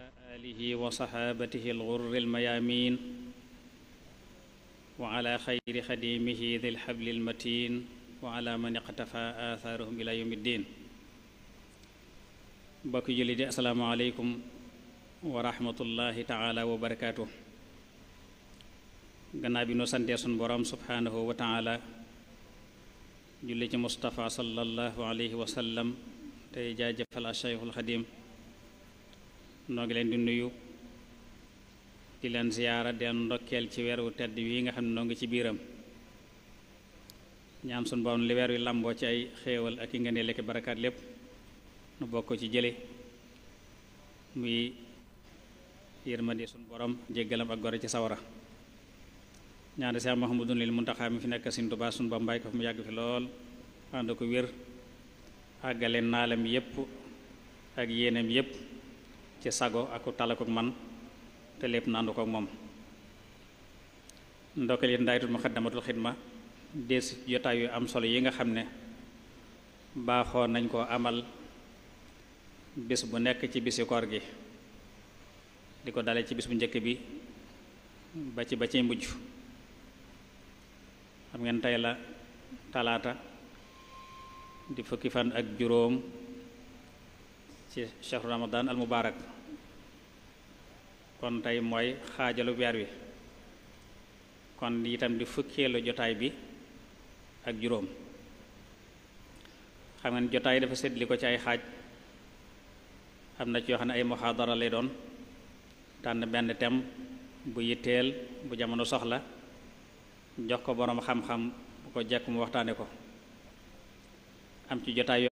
alihi wa saxaabatihi alxurri almayaamiin wa ala xayri xadimihi dil xabli almatiin wa ala man iqtafa aathaarahum ila yawmi ddin. mbokki julli di assalaamu aleykum wa rahmatullahi taala wa barakaatu. gannaaw bi nu santee sun borom subhaanahu wa taala julli ci Mustafa sallallahu alayhi wa sallam tey jaajëfal a Cheikhul Xadim, noo ngi leen di nuyu di leen ziyaara di leen ndokkeel ci weer wu tedd wi nga xam ne noo ngi ci biiram, ñaan sun borom li weer wi làmboo ci ay xéewal ak i ngëneel ak barakaat lépp nu bokk ci jële muy yërmande sun borom jéggalam ak gore ci sawara. ñaan Seex Muhammadul Muntaxa mi fi nekk Sëriñ Tuubaa sun borom bàyyi ko fi mu yàgg fi lool ànd ko wér, àggale naalam yépp ak yéenam yépp ci sago ak talakuk man te lépp nandu ko moom. ndokkal yi ndaayitul Muxaddamatul Xidma des jotaay yu am solo yi nga xam ne baaxoo nañ koo amal bis bu nekk ci bisi koor gi, di ko dale ci bis bu njëkk bi ba ci mujj. xam ngeen tey la talaata di fukki fan ak juróom ci shahru ramadan al mubarak, kon tey mooy xaajalu weer wi, kon itam di fukkeelu jotaay bi ak juróom. xam ngeen jotaay dafa séddli ko ci ay xaaj, am na ci yoo xam ne ay muhaadara lay doon, tànn benn thème bu yitteel bu jamono soxla jox ko boroom xam-xam bu ko jekk mu waxtaane ko. am ci jotaay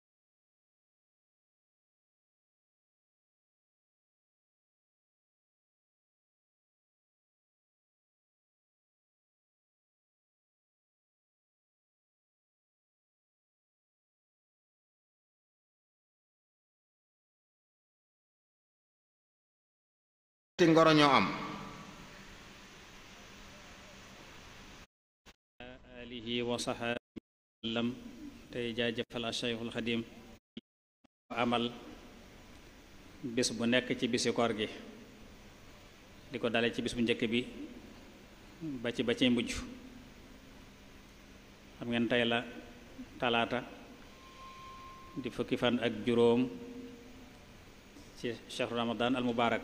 ti ngoro ñoo am alihi wa saxaabam tey jaajëfal a Cheikhul Xadim amal bis bu nekk ci bisi koor gi, di ko dale ci bis bu njëkk bi ba ci mujj. xam ngeen tey la talaata di fukki fan ak juróom ci shahru ramadan al mubarak,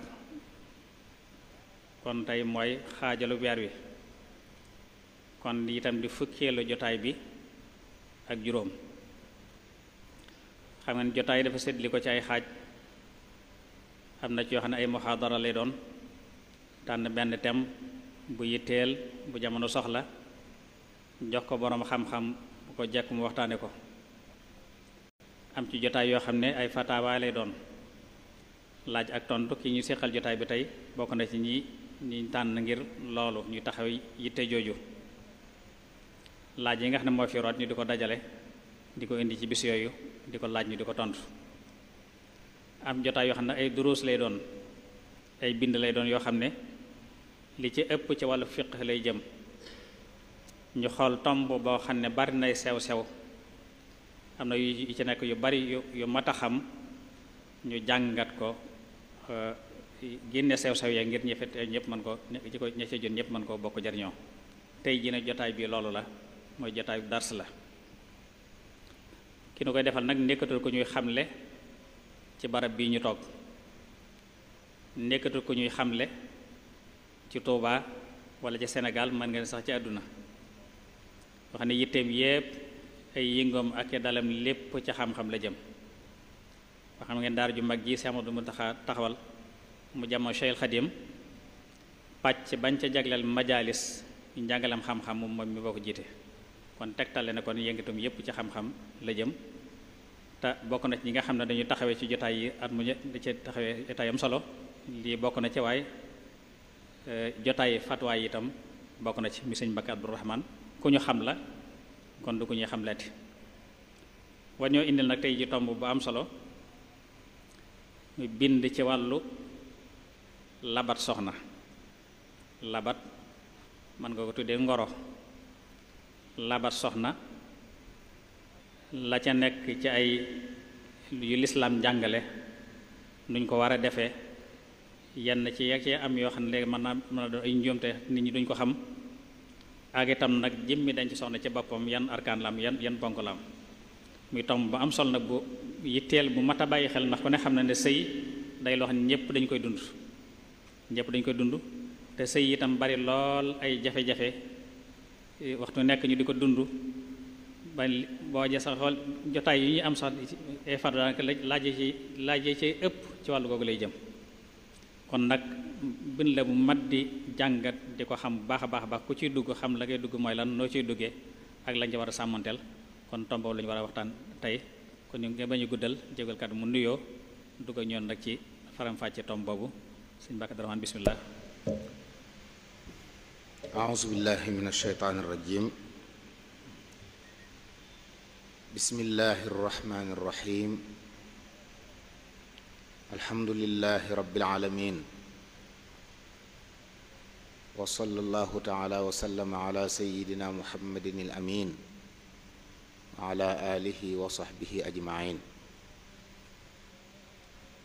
kon tey mooy xaajalu weer wi, kon itam di fukkeelu jotaay bi ak juróom. xam ngeen jotaay dafa séddli ko ci ay xaaj, am na ci yoo xam ne ay muhaadara lay doon, tànn benn thème bu yitteel bu jamono soxla jox ko boroom xam-xam bu ko jekk mu waxtaane ko. am ci jotaay yoo xam ne ay fatawa lay doon, laaj ak tontu. ki ñu seqal jotaay bi tey bokk na ci ñi tànn ngir loolu ñu taxaw yitte jooju. laaj yi nga xam ne moo fi root ñu di ko dajale di ko indi ci bis yooyu di ko laaj ñu di ko tontu. am jotaay yoo xam ne ay duruus lay doon, ay bind lay doon yoo xam ne li ci ëpp ci wàllu fiqh lay jëm, ñu xool tomb boo xam ne bari nay sew-sew, am na yu ci nekk yu bari yu mat a xam, ñu jàngat ko génne sew-sew ya ngir ñi fet ñëpp mën ko ci ko ña ca jot ñëpp mën koo bokk jariñoo. tey ji nag jotaay bi loolu la, mooy jotaayu dars la. ki nu koy defal nag nekkatul ko ñuy xamle ci barab bii ñu toog, nekkatul ko ñuy xamle ci Touba wala ci Sénégal, mën ngeen sax ci àdduna. wax ne yitteem yépp ay yëngoom ak dalam lépp ci xam-xam la jëm. wax xam ngeen daara ju mag ji Seex Ahmadu Muntaxa taxawal mu jàmmoo Cheikhul Xadim, pàcc bañ ca jagleel majaalis njàngalem xam-xam moom mi boo ko jiite, kon tegtale na kon yëngatum yépp ci xam-xam la jëm. te bokk na ci ñi nga xam ne dañuy taxawee ci jotaay yi at mu di ci taxawee jotaayam solo, lii bokk na ci, waaye jotaay fatwa yi itam bokk na ci. mi Sëñ Mbàkke Abdourahman ku ñu xam la, kon du ku ñuy xam leeti. war ñoo indil nag tey ji tomb bu am solo, muy bind ci wàllu labat soxna. labat mën nga ko tuddee ngoro. labat soxna la ca nekk ci ay yu lislaam jàngale nuñ ko war a defee yenn ci ya cee am yoo xam ne léegi mën a doon ay njuumte nit ñi duñ ko xam ak itam nag jëmmi dañ ci soxna ci boppam yan arkaan la am yan ponk la am muy tomb bu am solo nag bu yitteel bu mat a bàyyi xel ndax ku ne xam na ne sëy day loo xam ne ñëpp dañ koy dund te sëy itam bari lool ay jafe-jafe waxtu nekk ñu di ko dund ba boo ja sax xool jotaay yi ñuy am sax ay far daanaka laaje ci ëpp ci wàllu googu lay jëm kon nag bin la bu mat di jàngat di ko xam bu baax a baax ku ciy dugg xam la ngay dugg mooy lan noo ciy duggee ak lañ ca war a sàmmanteel kon tombo la ñu war a waxtaan tey kon ñu nga bañu guddal jégal kat mu nuyoo dugg ak ñoon nag ci faram-fàcce tomb boobu sëñ Mbàkke Abdu Rahmaan bismillah a'uuzu billahi min ash-shaytaani ar-rajiim bismillahi ar-rahmaani ar-rahiim alhamdulillahi rabbil aalamiin wa sallallahu ta'ala wa sallama ala sayyidina muhammadin al-amiin wa ala aalihi wa sahbihi ajma'iin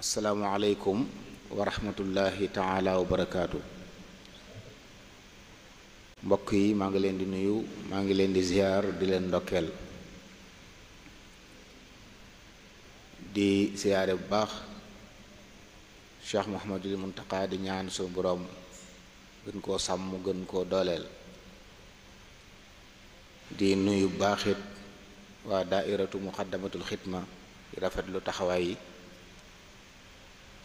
assalaamu aleykum wa rahmatullahi ta'ala wa barakaatu mbokk yi maa ngi leen di nuyu maa ngi leen di ziyaar di leen ndokkeel di ziyaare bu baax Cheikh Mouhamadul Muntaqa di ñaan suñu boroom gën koo sàmm gën koo dooleel di nuyu baaxit waa daairatu muqaddamatul xidma di rafetlu taxawaay yi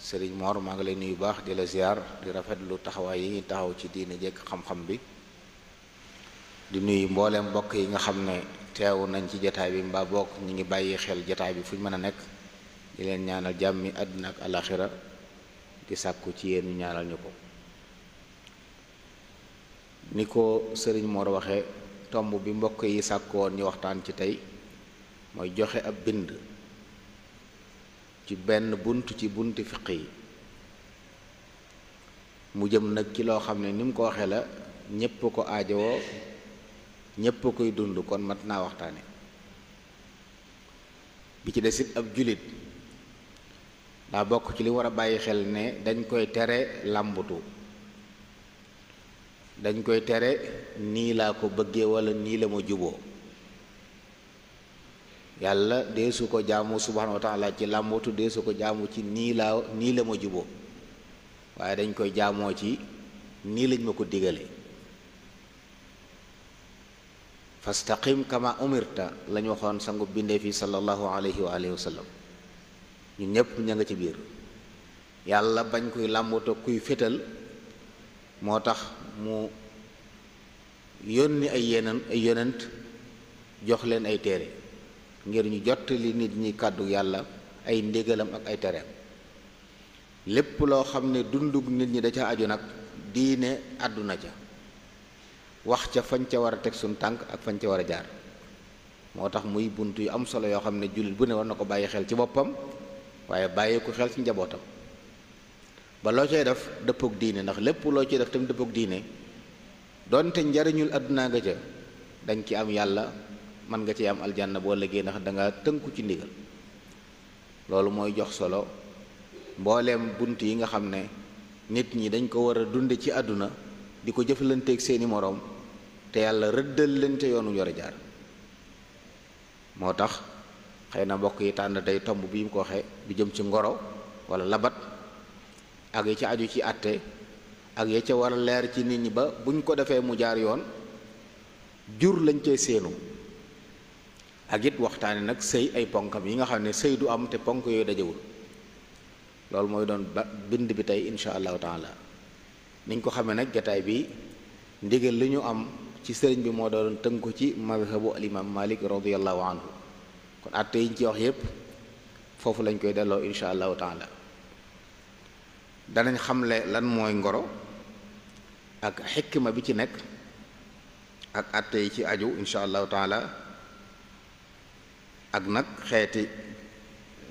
Sëriñ Mor maa ngi lay nuyu baax di la ziyaar di rafetlu taxawaay yi taxaw ci diine jekk xam-xam bi di nuyu mbooleem mbokk yi nga xam ne teewu nañ ci jataay bi mbaa bokk ñi ngi bàyyi xel jataay bi fu ñu mën a nekk di leen ñaanal jàmmi àddina ak alaxira di sàkku ci yéen ñu ñaanal ñu ko ni ko sëriñ Mor waxe tomb bi mbokk yi sàkku woon ñu waxtaan ci tey mooy joxe ab bind ci benn bunt ci bunti fiq yi mu jëm nag ci loo xam ne ni mu ko waxe la ñépp ko aajowoo ñépp koy dund kon mat naa waxtaane bi ci desit ab julit daa bokk ci li war a bàyyi xel ne dañ koy tere làmbutu dañ koy tere nii laa ko bëggee wala nii la ma juboo yàlla deesu ko jaamu subhanahu wa taala ci làmbutu deesu ko jaamu ci nii la ma juboo waaye dañ koy jaamoo ci nii lañ ma ko digale fastaqim kama umirta lañu waxoon sangu bindee fi sallallahu alayhi wa alihi wa sallam ñun ñépp ña nga ci biir yàlla bañ koy làmbuto kuy fétal moo tax mu yónni ay yonent jox leen ay téere ngir ñu jottali nit ñi kàddu yàlla ay ndigalam ak ay tereem lépp loo xam ne dundug nit ñi da ca aju nag diine àdduna ca wax ca fañ ca war a teg suñ tànk ak fañ ca war a jaar moo tax muy bunt yu am solo yoo xam ne jullit bu ne war na ko bàyyi xel ci boppam waaye bàyyi ko xel ci njabootam ba loo cay def dëppook diine ndax lépp loo cay def tam dëppook diine doonte njariñul àdduna nga ca dañ ci am yàlla mën nga ci am aljanna boo liggéey ndax danga tënku ci ndigal loolu mooy jox solo mbooleem bunt yi nga xam ne nit ñi dañ ko war a dunde ci àdduna di ko jëflanteeg seeni moroom te yàlla rëddal leen te yoonu yore jaar moo tax xëy na mbokk yi tànn tey tomb bi mu ko waxee bi jëm ci ngoro wala labat ak yi ca aju ci àtte ak ya ca war a leer ci nit ñi ba buñ ko defee mu jaar yoon jur lañ cay séenu ak it waxtaane nag sëy ay ponkam yi nga xam ne sëy du am te ponk yooyu dajewul loolu mooy doon bind bi tey insha allahu taala niñ ko xamee nag jataay bi ndigal li ñu am ci sëriñ bi moo doon tënku ci madhabu al imam malik radiallahu anhu kon àtte yiñ ci wax yépp foofu lañ koy delloo insha allahu taala danañ xamle lan mooy ngoro ak xikma bi ci nekk ak àtte yi ci aju insha allahu taala ak nag xeeti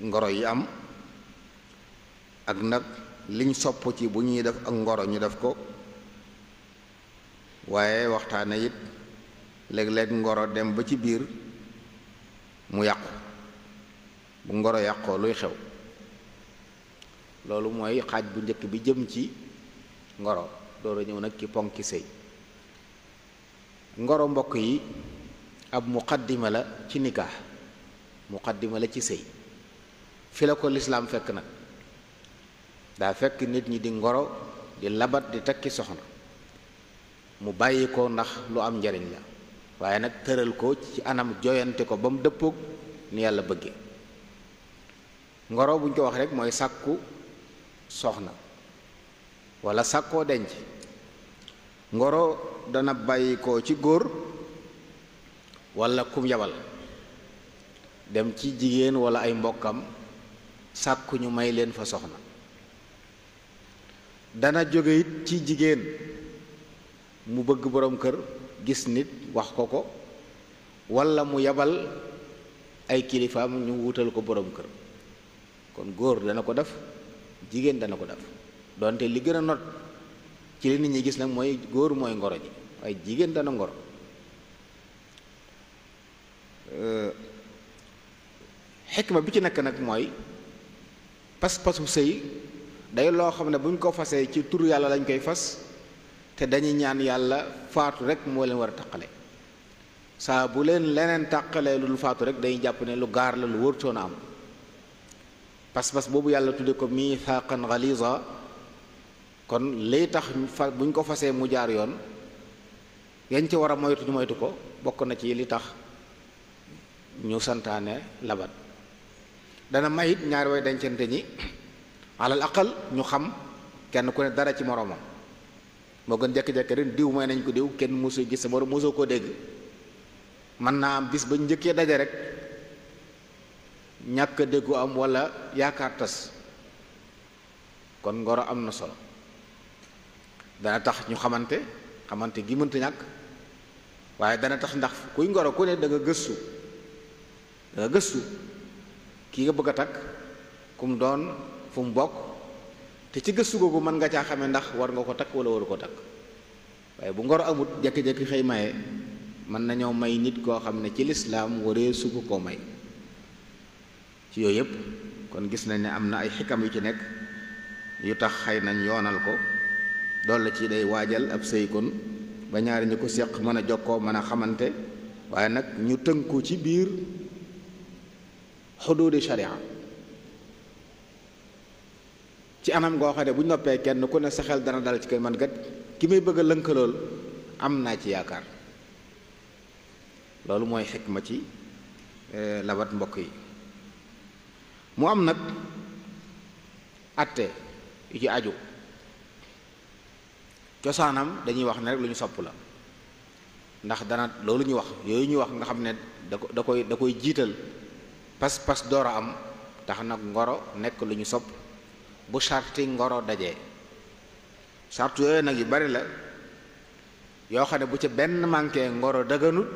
ngoro yi am ak nag liñ sopp ci bu ñuy def ak ngoro ñu def ko waaye waxtaane it léeg-léeg ngoro dem ba ci biir mu yàqu bu ngoro yàqoo luy xew loolu mooy xaaj bu njëkk bi jëm ci ngoro door a ñëw nag ci ponki sëy. ngoro mbokk yi ab muqaddima la ci nikaax, muqaddima la ci sëy. fi la ko lislaam fekk nag, daa fekk nit ñi di ngoro di labat di takki soxna mu bàyyi ko ndax lu am njariñ la, waaye nag tëral ko ci anam joyante ko ba mu dëppoog ni yàlla bëgge. ngoro buñ ko wax rek mooy sàkku soxna walla sàkkoo denc. ngoro dana bàyyi ko ci góor walla kum yabal dem ci jigéen walla ay mbokkam sàkku ñu may leen fa soxna. dana jóge it ci jigéen mu bëgg boroom kër, gis nit wax ko ko, walla mu yabal ay kilifaam ñu wutal ko boroom kër. kon góor dana ko def, jigéen dana ko def, donte li gën a not ci li nit ñi gis nag mooy góor mooy ngoro ji, waaye jigéen dana ngoro. xikma bi ci nekk nag mooy pas-pasu sëy day loo xam ne bu ñu ko fasee ci tur yàlla lañ koy fas, te dañuy ñaan yàlla faatu rek moo leen war a taqale. saa bu leen leneen tàqalee lu faatu rek dañuy jàpp ne lu gaar la, lu wërtoon a am. pas-pas boobu yàlla tudde ko miisaaqan ghaliza, kon liy tax bu ñu ko fasee mu jaar yoon, yañ ci war a moytu ñu moytu ko, bokk na ci li tax ñu santaane labat. dana mayit ñaari way dencante ñi alal aqal ñu xam kenn ku ne dara ci moroomam, moo gën jekki-jekki ren diw may nañ ko diw kenn mosu gis sa moroom mosoo koo dégg. mën naa am bis ba njëkkee daje rek ñàkk déggu am walla yaakaar tas. kon ngoro am na solo, dana tax ñu xamante gi mënta ñàkk, waaye dana tax ndax kuy ngoro ku ne da nga gëstu kii nga bëgg a takk kum doon fu mu bokk, te ci gëstu googu mën nga caa xamee ndax war nga ko takk walla waru ko takk. waaye bu ngoro amut jékki-jékki xëy maye, mën nañoo may nit koo xam ne ci lislaam waree su ko koo may. ci yooyu yëpp kon gis nañ ne am na ay xikam yu ci nekk yu tax xëy nañ yoonal ko. dool la ci day waajal ab sëy kon ba ñaari ñu ko séq mën a jokkoo mën a xamante, waaye nag ñu tënku ci biir xuduudi sharia ci anam goo xam ne bu ñu noppee kenn ku ne sa xel dana dal ci kay man kat ki may bëgg a lënkalool am naa ci yaakaar. loolu mooy xikma ci labat mbokk yi. mu am nag atte yu ci aju. cosaanam dañuy wax ne rek lu ñu sopp la, ndax dana loolu ñu wax yooyu ñu wax nga xam ne da koy jiital pas-pas door a am, tax nag ngoro nekk lu ñu sopp bu sarti ngoro dajee. sart yooyu nag yu bari la yoo xam ne bu ca benn manqué ngoro daganut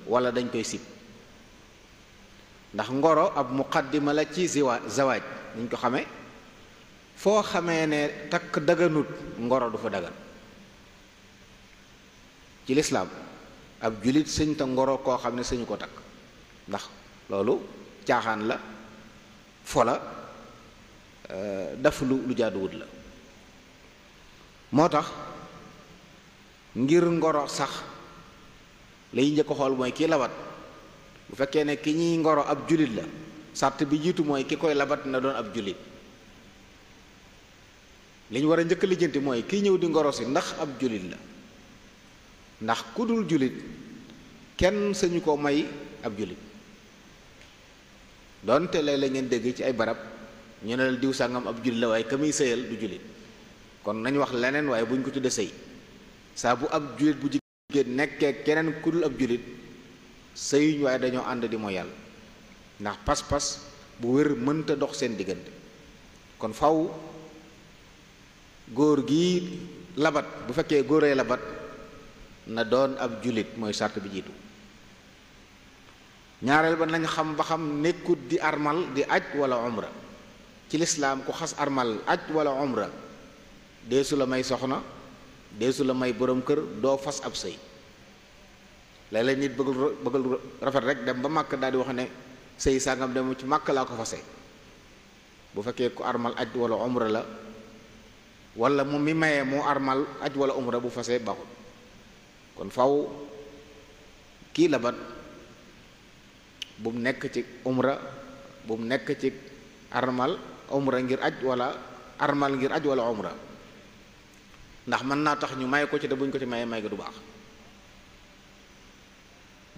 wala dañ koy sib. ndax ngoro ab muqaddima la ci zawaaj niñ ko xamee. foo xamee ne takk daganut ngoro du fa dagan. ci lislaam ab julit sëñ ta ngoro koo xam ne sëñu ko takk, ndax loolu caaxaan la, fola daf lu jaaduwut la. moo tax ngir ngoro sax lay njëkk xool mooy kii labat. bu fekkee ne ki ñuy ngoro ab julit la, sàrt bi jiitu mooy ki koy labat na doon ab julit. li ñu war a njëkk lijjanti mooy kii ñëw di ngoro si ndax ab julit la, ndax ku dul julit kenn sañu ko may ab julit. doonte lay la ngeen dégg ci ay barab ñu ne la diw sàngam ab julit la waaye ka muy sëyal du julit. kon nañu wax leneen waaye bu ñu ko tudde sëy. saa bu ab julit bu jigéen nekkee keneen ku dul ab julit sëyuñ, waaye dañoo ànd di mooy yàlla, ndax pas-pas bu wér mënta dox seen diggante. kon faw góor gi labat, bu fekkee góoree labat, na doon ab julit, mooy sart bi jiitu. ñaareel ba nañ xam ba xam nekkut di armal di aj wala umra. ci lislaam ku xas armal aj wala umra deesu la may soxna, deesu la may borom kër, doo fas ab sëy. léeg-léeg nit bëggal rafet rek dem ba màkk daal di wax ne sëy sàngam dem ci màkk laa ko fase. bu fekkee ku armal aj wala umra la wala moom mi mayee moo armal aj wala umra bu fasee baaxul kon faw kii labat bu mu nekk ci umra bu mu nekk ci armal umra ngir aj wala armal ngir aj wala umra ndax mën naa tax ñu may ko ci te buñ ko ci mayee may ga du baax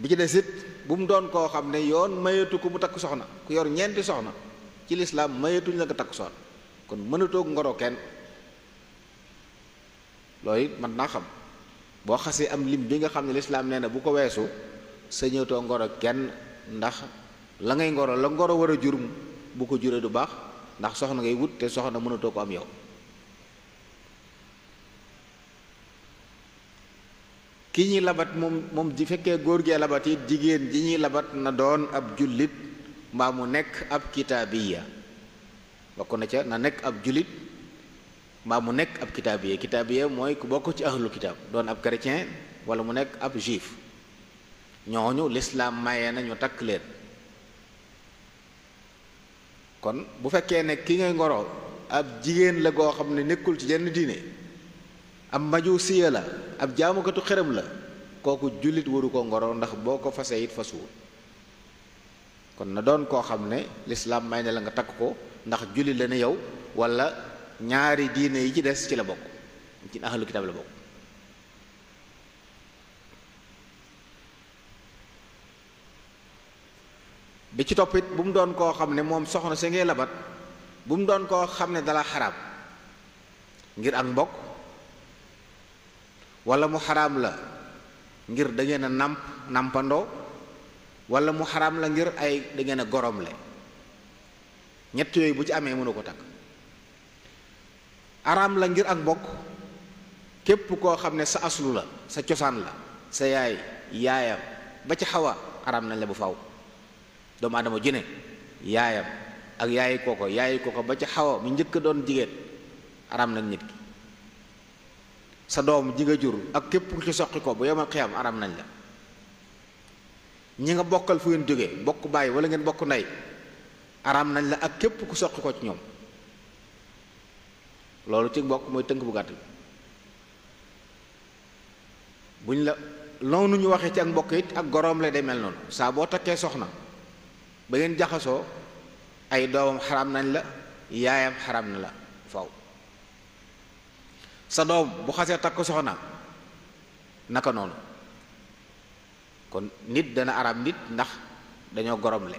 bi ci des it bu mu doon koo xam ne yoon mayetu ko mu takk soxna ku yor ñeenti soxna ci lislaam mayetuñ la nga takk soxna kon mënatoog ngoro kenn loolu it mën naa xam boo xasee am lim bi nga xam ne lislaam nee na bu ko weesu sañatoo ngoro kenn ndax la ngay ngoro la ngoro war a jur bu ko juree du baax ndax soxna ngay wut te soxna mënatoo ko am yow ki ñuy labat moom di fekkee góor gee labat it jigéen ji ñuy labat na doon ab jullit mbaa mu nekk ab kitaabiya bokk na ca na nekk ab jullit mbaa mu nekk ab kitaabiya mooy ku bokk ci ahlu kitaab doon ab chrétien wala mu nekk ab juif ñooñu lislaam mayee na ñu takk leen kon bu fekkee ne ki ngay ngoro ab jigéen la goo xam ne nekkul ci jenn diine ab majusiya la ab jaamukatu xërëm la kooku jullit waru ko ngoro ndax boo ko fasee it fasuwul kon na doon koo xam ne lislaam may ne la nga takk ko ndax jullit la ne yow wala ñaari diine yi ci des ci la bokk ci ahlu kitaab la bokk bi ci toppit bu mu doon koo xam ne moom soxna si ngay labat bu mu doon koo xam ne dala xaraam ngir ak mbokk wala mu xaraam la ngir da ngeen a nàmpandoo wala mu xaraam la ngir ay da ngeen a goromle ñett yooyu bu ci amee mënu ko takk araam la ngir ak mbokk képp koo xam ne sa aslu la sa cosaan la sa yaay yaayam ba ci xawa araam nañ la bu faw doomu aadama june yaayam ak yaayi kooko ba ci xawa mi njëkk doon jigéen araam nañ nit ki sa doom ji nga jur ak képp ku ci soqi ko ba yomal xiyam araam nañ la ñi nga bokkal fu ngeen jógee bokk bàyyi wala ngeen bokk ndey araam nañ la ak képp ku soqi ko ci ñoom loolu ci mbokk mooy tënk bu gàtt bi buñ la noonu ñu waxee ci ak mbokk it ak goroom la day mel noonu saa boo takkee soxna ba ngeen jaxasoo ay doomam xaraam nañ la yaayam xaraam na la faw sa doom bu xasee takk soxna naka noonu kon nit dana araam nit ndax dañoo goromle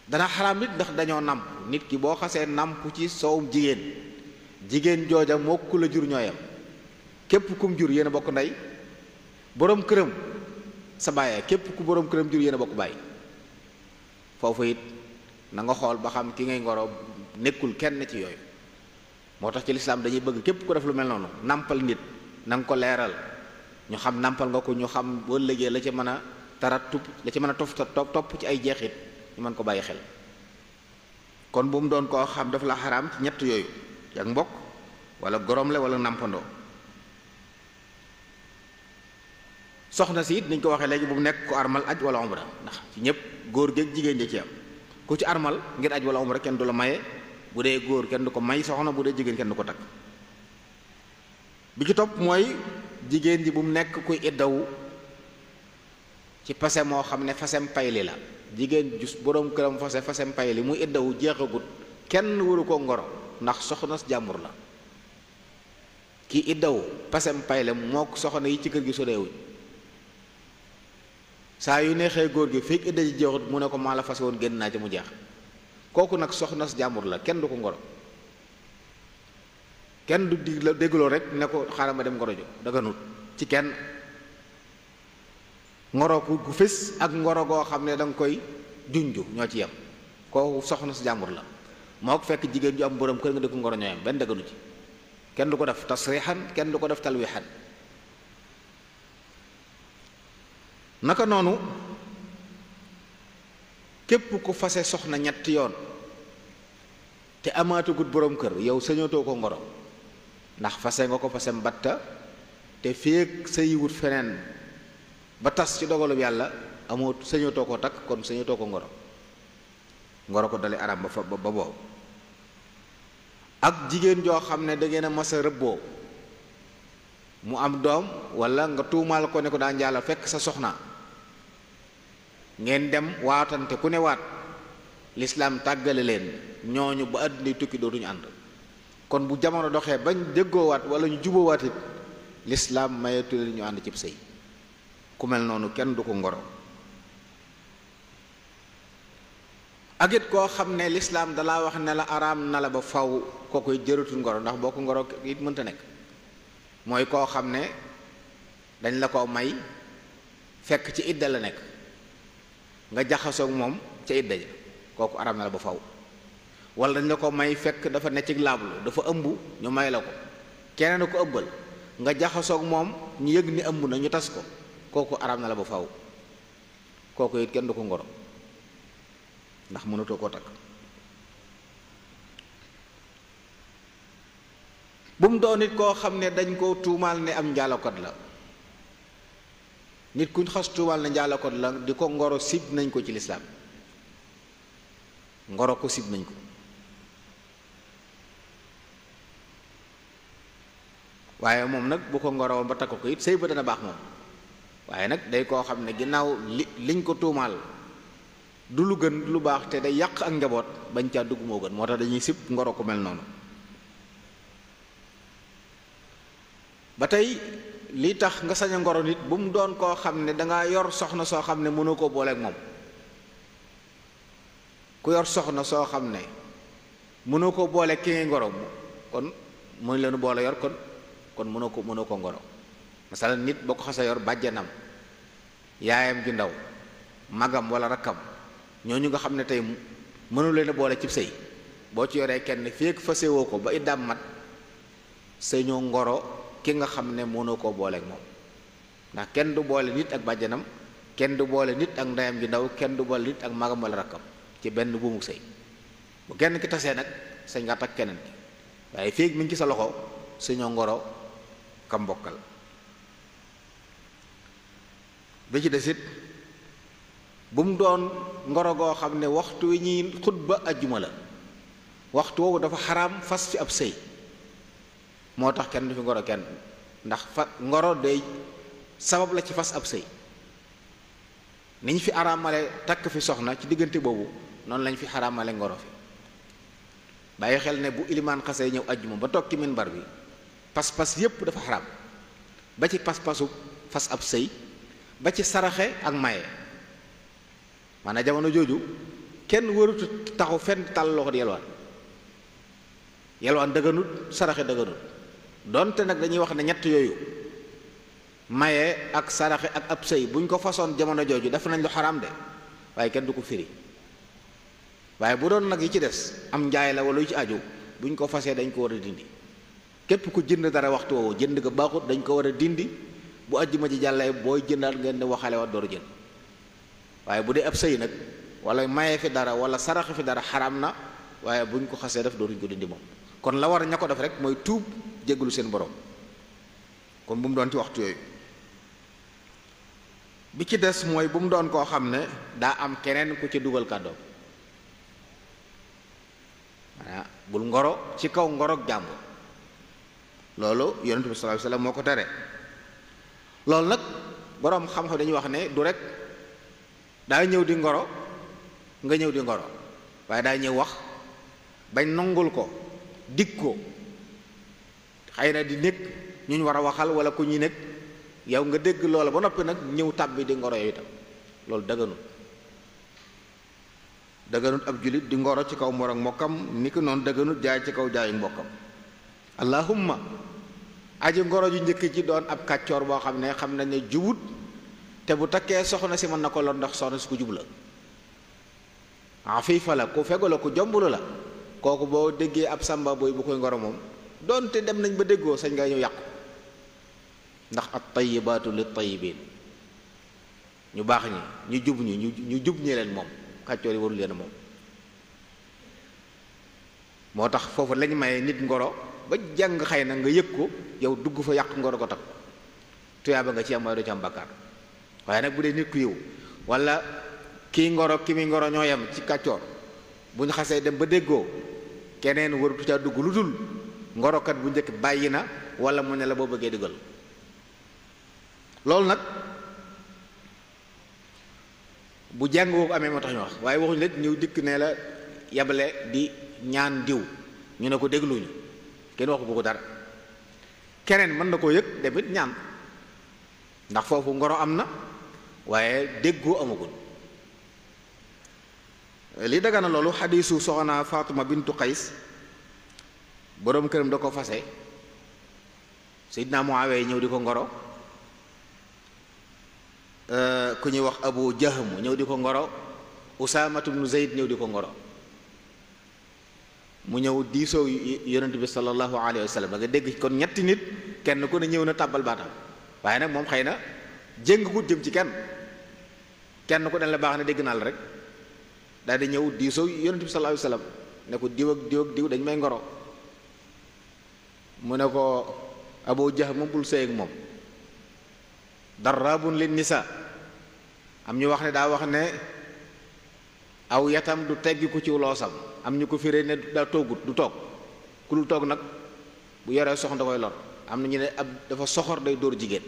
dana xaraam nit ndax dañoo nàmp nit ki boo xasee nàmp ci soowum jigéen jooja moo ku la jur ñooyam képp kum jur yéen a bokk ndey boroom këram sa bàyyee képp ku boroom këram jur yéen a bokk bàyyi foofu it na nga xool ba xam ki ngay ngoro nekkul kenn ci yooyu moo tax ci lislaam dañuy bëgg képp ku def lu mel noonu nàmpal nit na nga ko leeral ñu xam nàmpal nga ko ñu xam boo lëgee la ci mën a taratub la ci mën a topp ci ay jeexit ñu mën ko bàyyi xel kon bu mu doon koo xam dafa la xaraam ci ñett yooyu yak mbokk wala goromle wala nàmpandoo soxna si it niñ ko waxee léegi bu mu nekk ku armal aj wala umra ndax ci ñëpp góor géeg jigéen ñi ci am ku ci armal ngir aj wala umra kenn du la maye bu dee góor kenn du ko may soxna bu dee jigéen kenn du ko takk bi ci topp mooy jigéen ji bu mu nekk kuy iddawu ci fase moo xam ne fasem payli la jigéen ju boroom këram fasem payli mu iddawu jeexagut kenn waru ko ngoro ndax soxna jàmbur la kii iddawu fasem payle moo soxna yi ci kër gi soreewuñ saa yu neexee góor gi fekk idda ji jeexut mu ne ko maa la fase woon génn naa ci mu jeex kooku nag soxna jàmbur la kenn du ko ngoro kenn du déggloo rek ne ko xaaral ma dem ngoro jo daganut ci kenn ngoro gu fés ak ngoro goo xam ne da nga koy junju ñoo ci yem kooku soxna si jàmbur la moo ko fekk jigéen ju am borom kër nga di ko ngoro ñoo yem benn daganu ci kenn du ko def tasrixan kenn du ko def talwixan naka noonu képp ku fase soxna ñetti yoon te amaatagut borom kër yow sañatoo ko ngoro ndax fase nga ko fasem batta te féeg sa yiwut feneen ba tas ci dogalub yàlla amoo sañatoo ko takk kon sañatoo ko ngoro ngoro ko dale araam ba boobu. ak jigéen joo xam ne da ngeen a mas a rëbboo mu am doom wala nga tuumaal ko ne ko daa njaalo fekk sa soxna ngeen dem waatante ku ne waat lislaam tàggale leen ñooñu ba àddina tukki dootuñu ànd. kon bu jamono doxee bañ déggoowaat wala ñu juboowaat it lislaam mayetu leen ñu ànd cib sëy. ku mel noonu kenn du ko ngoro. ak it koo xam ne lislaam dalaa wax ne la araam na la ba faw koo koy jëratul ngoro, ndax boo ko ngoro it mënta nekk. mooy koo xam ne dañ la ko may fekk ci idda la nekk nga jaxasoog moom ca idda ja kooku araam na la ba faw. wala dañ la ko may fekk dafa ne ci laablu dafa ëmb ñu may la ko keneen ko ëmbal nga jaxasoog moom ñu yëg ni ëmb na ñu tas ko kooku araam na la ba faw. kooku it kenn du ko ngoro ndax mënatoo koo takk. bu mu doon nit koo xam ne dañ koo tuumaal ne am njaalokat la. nit kuñ xas tuumaal ne njaalokat la di ko ngoro sib nañ ko ci lislaam. ngoro ko sib nañ ko. waaye moom nag bu ko ngorowoon ba takk ko it sëy ba dana baax moom. waaye nag day koo xam ne ginnaaw liñ ko tuumaal du lu gën lu baax te day yàq ak njaboot bañ caa dugg moo gën moo tax dañuy sib ngoro ko mel noonu. ba tey lii tax nga sañ a ngoro nit bu mu doon koo xam ne dangaa yor soxna soo xam ne mënoo koo booleeg moom. ku yor soxna soo xam ne mënoo koo booleeg ki ngay ngoro kon mënu leen boole yor kon mënoo ko ngoro. masalan nit boo ko xasa yor bàjjanam yaayam ju ndaw magam wala rakkam ñooñu nga xam ne tey mënu leen a boole cib sëy boo ci yoree kenn fekk fasewoo ko ba iddaam mat sëñoo ngoro ki nga xam ne mënoo koo booleeg moom. ndax kenn du boole nit ak bàjjanam kenn du boole nit ak ndeyam ju ndaw kenn du boole nit ak magam wala rakkam ci benn buumu sëy. bu kenn ki tasee nag sañ nga takk keneen ki waaye fekk mi ngi ci sa loxo sëñoo ngoro kam bokkal. bi ci desit bu mu doon ngoro goo xam ne waxtu wi ñuy xutba ajjuma la waxtu woowu dafa xaraam fas fi ab sëy moo tax kenn du fi ngoro kenn ndax ngoro day sabab la ci fas ab sëy. ni ñu fi araamale takk fi soxna ci diggante boobu noonu lañ fi xaraamale ngoro fi. bàyyi xel ne bu ilimaan xasee ñëw ajjuma ba toog ci minbar bi pas-pas yépp dafa xaraam ba ci pas-pasu fas ab sëy ba ci saraxe ak maye. maanaam jamono jooju kenn warutu taxaw fenn tàll loxo di yelwaan. yelwaan dëgganut saraxe dëgganut donte nag dañuy wax ne ñett yooyu maye ak saraxe ak ab sëy buñ ko façon jamono jooju def nañ lu xaraam de waaye kenn du ko firi. waaye bu doon nag yi ci des am njaay la wala yu ci aju buñ ko fasee dañ ko war a dindi. képp ku jënd dara waxtu woowu jënd nga baaxut dañ ko war a dindi. bu àjjuma ji jàllee booy jëndaat ngeen ne waxale wa door jël. waaye bu dee ab sëy nag wala maye fi dara wala saraxe fi dara xaraam na waaye buñ ko xasee def dootuñ ko dindi moom. kon la war a ña ko def rek mooy tuub jéggalu seen borom. kon bu mu doon ci waxtu yooyu. bi ci des mooy bu mu doon koo xam ne daa am keneen ku ci dugal kàddoom. maanaam bul ngoro ci kaw ngorog jàmbur. loolu yonent bi sallallahu alayhi wasallam moo ko tere. loolu nag boroom xam-xam dañuy wax ne du rek daa ñëw di ngoro nga ñëw di ngoro waaye daa ñëw wax bañ nangul ko dig ko xëy na di nekk ñu war a waxal wala ku ñuy nekk yow nga dégg loola ba noppi nag ñëw tàbbi di ngoro yooyu itam loolu dëgganut ab jullit di ngoro ci kaw moroom mbokkam ni ko noonu dëgganut jaay ci kaw jaayu mbokkam. allahumma aji ngoro ju njëkk ji doon ab kàccoor boo xam ne xam nañ ne jubut te bu takkee soxna si mën na ko lor ndax soxna si ku jub la. afifa la ku fegu la ku jombulu la kooku boo déggee ab sàmba boy bu koy ngoro moom doonte dem nañ ba déggoo sañ nga ñëw yàqu. ndax at tayyibaatu lit tayyibin ñu baax ñi ñu jub ñi ñu jub ñi leen moom kàccoor yi warul leen moom. moo tax foofu lañ maye nit ngoro ba jàng xëy na nga yëg ko yow dugg fa yàq ngoro ko takk tuyaaba nga ci am waaye doo ci am bàkkaar. waaye nag bu dee nit ku yiw wala kii ngoro ki mi ngoro ñoo yem ci kàccoor bu ñu xasee dem ba déggoo keneen waratu caa dugg lu dul ngorokat bu njëkk bàyyi na wala mu ne la boo bëggee dugal. loolu nag bu jàng boobu amee moo tax ñu wax waaye waxuñu rek ñëw dikk ne la yabale di ñaan diw ñu ne ko dégluñu kenn waxu ko dara keneen mën na koo yëg demit ñaan ndax foofu ngoro am na waaye déggoo amagul. li dagana loolu xadiisu soxna Faatuma bintu Qays boroom këram da ko fase Seydina Muawiya ñëw di ko ngoro ku ñuy wax Abu Jahm ñëw di ko ngoro Usaamatu bnu Zayd ñëw di ko ngoro mu ñëw diisoo yonent bi sallallahu alayhi wa sallam da nga dégg kon ñetti nit kenn ku ne ñëw na tàbbal baatam waaye nag moom xëy na jéng gut jëm ci kenn ku ne la baax na dégg naa la rek daal di ñëw diisoo yonent bi sallallahu alayhi wa sallam ne ko diw ak diw ak diw dañ may ngoro mu ne ko Abu Jahm moom bul sëy ak moom darrabun lin nisa am ñu wax ne daa wax ne aw yatam du teggi ku ci loosam am ñu ko firee ne daa toogut du toog ku dul toog nag bu yoree soxna da koy lor am na ñu ne ab dafa soxor day dóor jigéen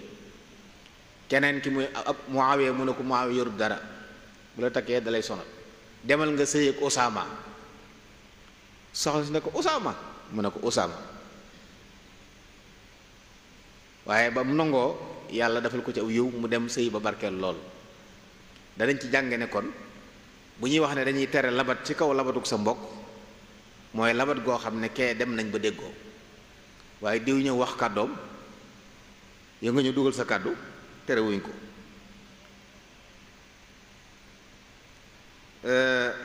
keneen ki muy ab Muawiya mu ne ko Muawiya yorut dara bu la takkee dalay sonal demal nga sëy ak Usaama soxna si ne ko Usaama mu ne ko Usaama waaye ba mu nangoo yàlla defal ko ci aw yiw mu dem sëy ba barkeel lool danañ ci jànge ne kon bu ñuy wax ne dañuy tere labat ci kaw labatuk sa mbokk mooy labat goo xam ne kee dem nañ ba déggoo waaye diw ñëw wax kàddoom yow nga ñu dugal sa kàddu terewuñ ko.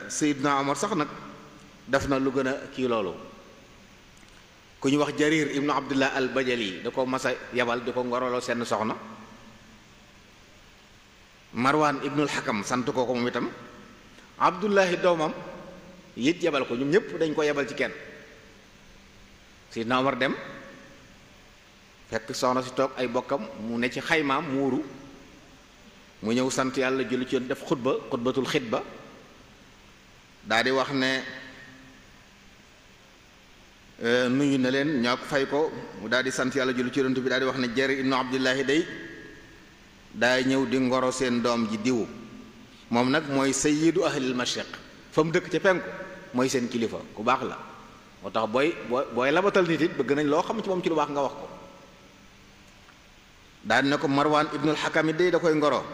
Seydina Omar sax nag def na lu gën a kii loolu ku ñu wax Jarir ibnu Abdullah al Bajali da ko masa yabal di ko ngoroloo seen soxna Marwan ibnul Hakam sant ko moom itam Abdullahi doomam it yabal ko ñoom ñëpp dañ ko yabal ci kenn Seydina Omar dem fekk soxna si toog ay bokkam mu ne ci xaymaam muuru mu ñëw sant yàlla julli ci yoon def xutbatul xitba daa di wax ne nuyu na leen ñoo ko fay ko mu daal di sant yàlla julli ci yonent bi daal di wax ne Jarir ibnu Abdullahi day daay ñëw di ngoro seen doom ji diwu moom nag mooy sayyidu ahlil mashriq fa mu dëkk ca penku mooy seen kilifa ku baax la moo tax booy labatal nit it bëgg nañ loo xam ci moom ci lu baax nga wax ko daal ne ko Marwan ibnul Hakam it day da koy ngoro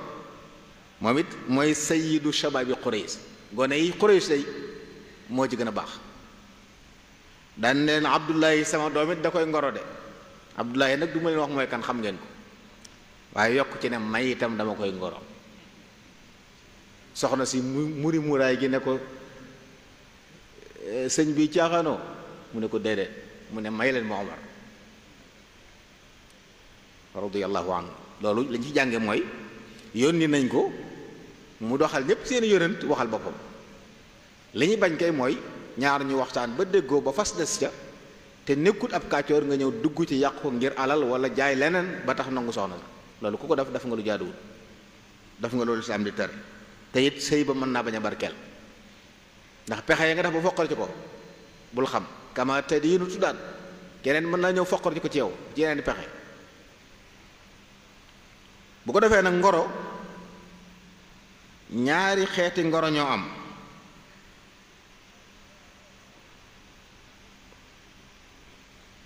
moom it mooy sayyidu shababi Quraysh gone yi Quraysh day moo ci gën a baax daan leen Abdullahi sama doom it da koy ngoro de Abdullahi nag du ma leen wax mooy kan xam ngeen ko waaye yokk ci ne may itam dama koy ngoro soxna si muri muraay gi ne ko sëñ bi caaxaanoo mu ne ko déedéet mu ne may leen ma Omar radiyallahu anhu loolu lañ ci jànge mooy yónni nañ ko mu doxal ñépp seeni yonent waxal boppam li ñuy bañ kay mooy ñaar ñu waxtaan ba déggoo ba fas des ca te nekkut ab kàccoor nga ñëw dugg ci yàq ko ngir alal wala jaay leneen ba tax nangu soxna loolu ku ko def nga lu jaaduwul def nga loolu islaam di tere te it sëy ba mën naa bañ a barkeel ndax pexe ya nga def ba foqar ci ko bul xam kama te di yéenu tuddaan keneen mën naa ñëw foqar ci ko ci yow ci yeneen pexe bu ko defee nag ngoro ñaari xeeti ngoro ñoo am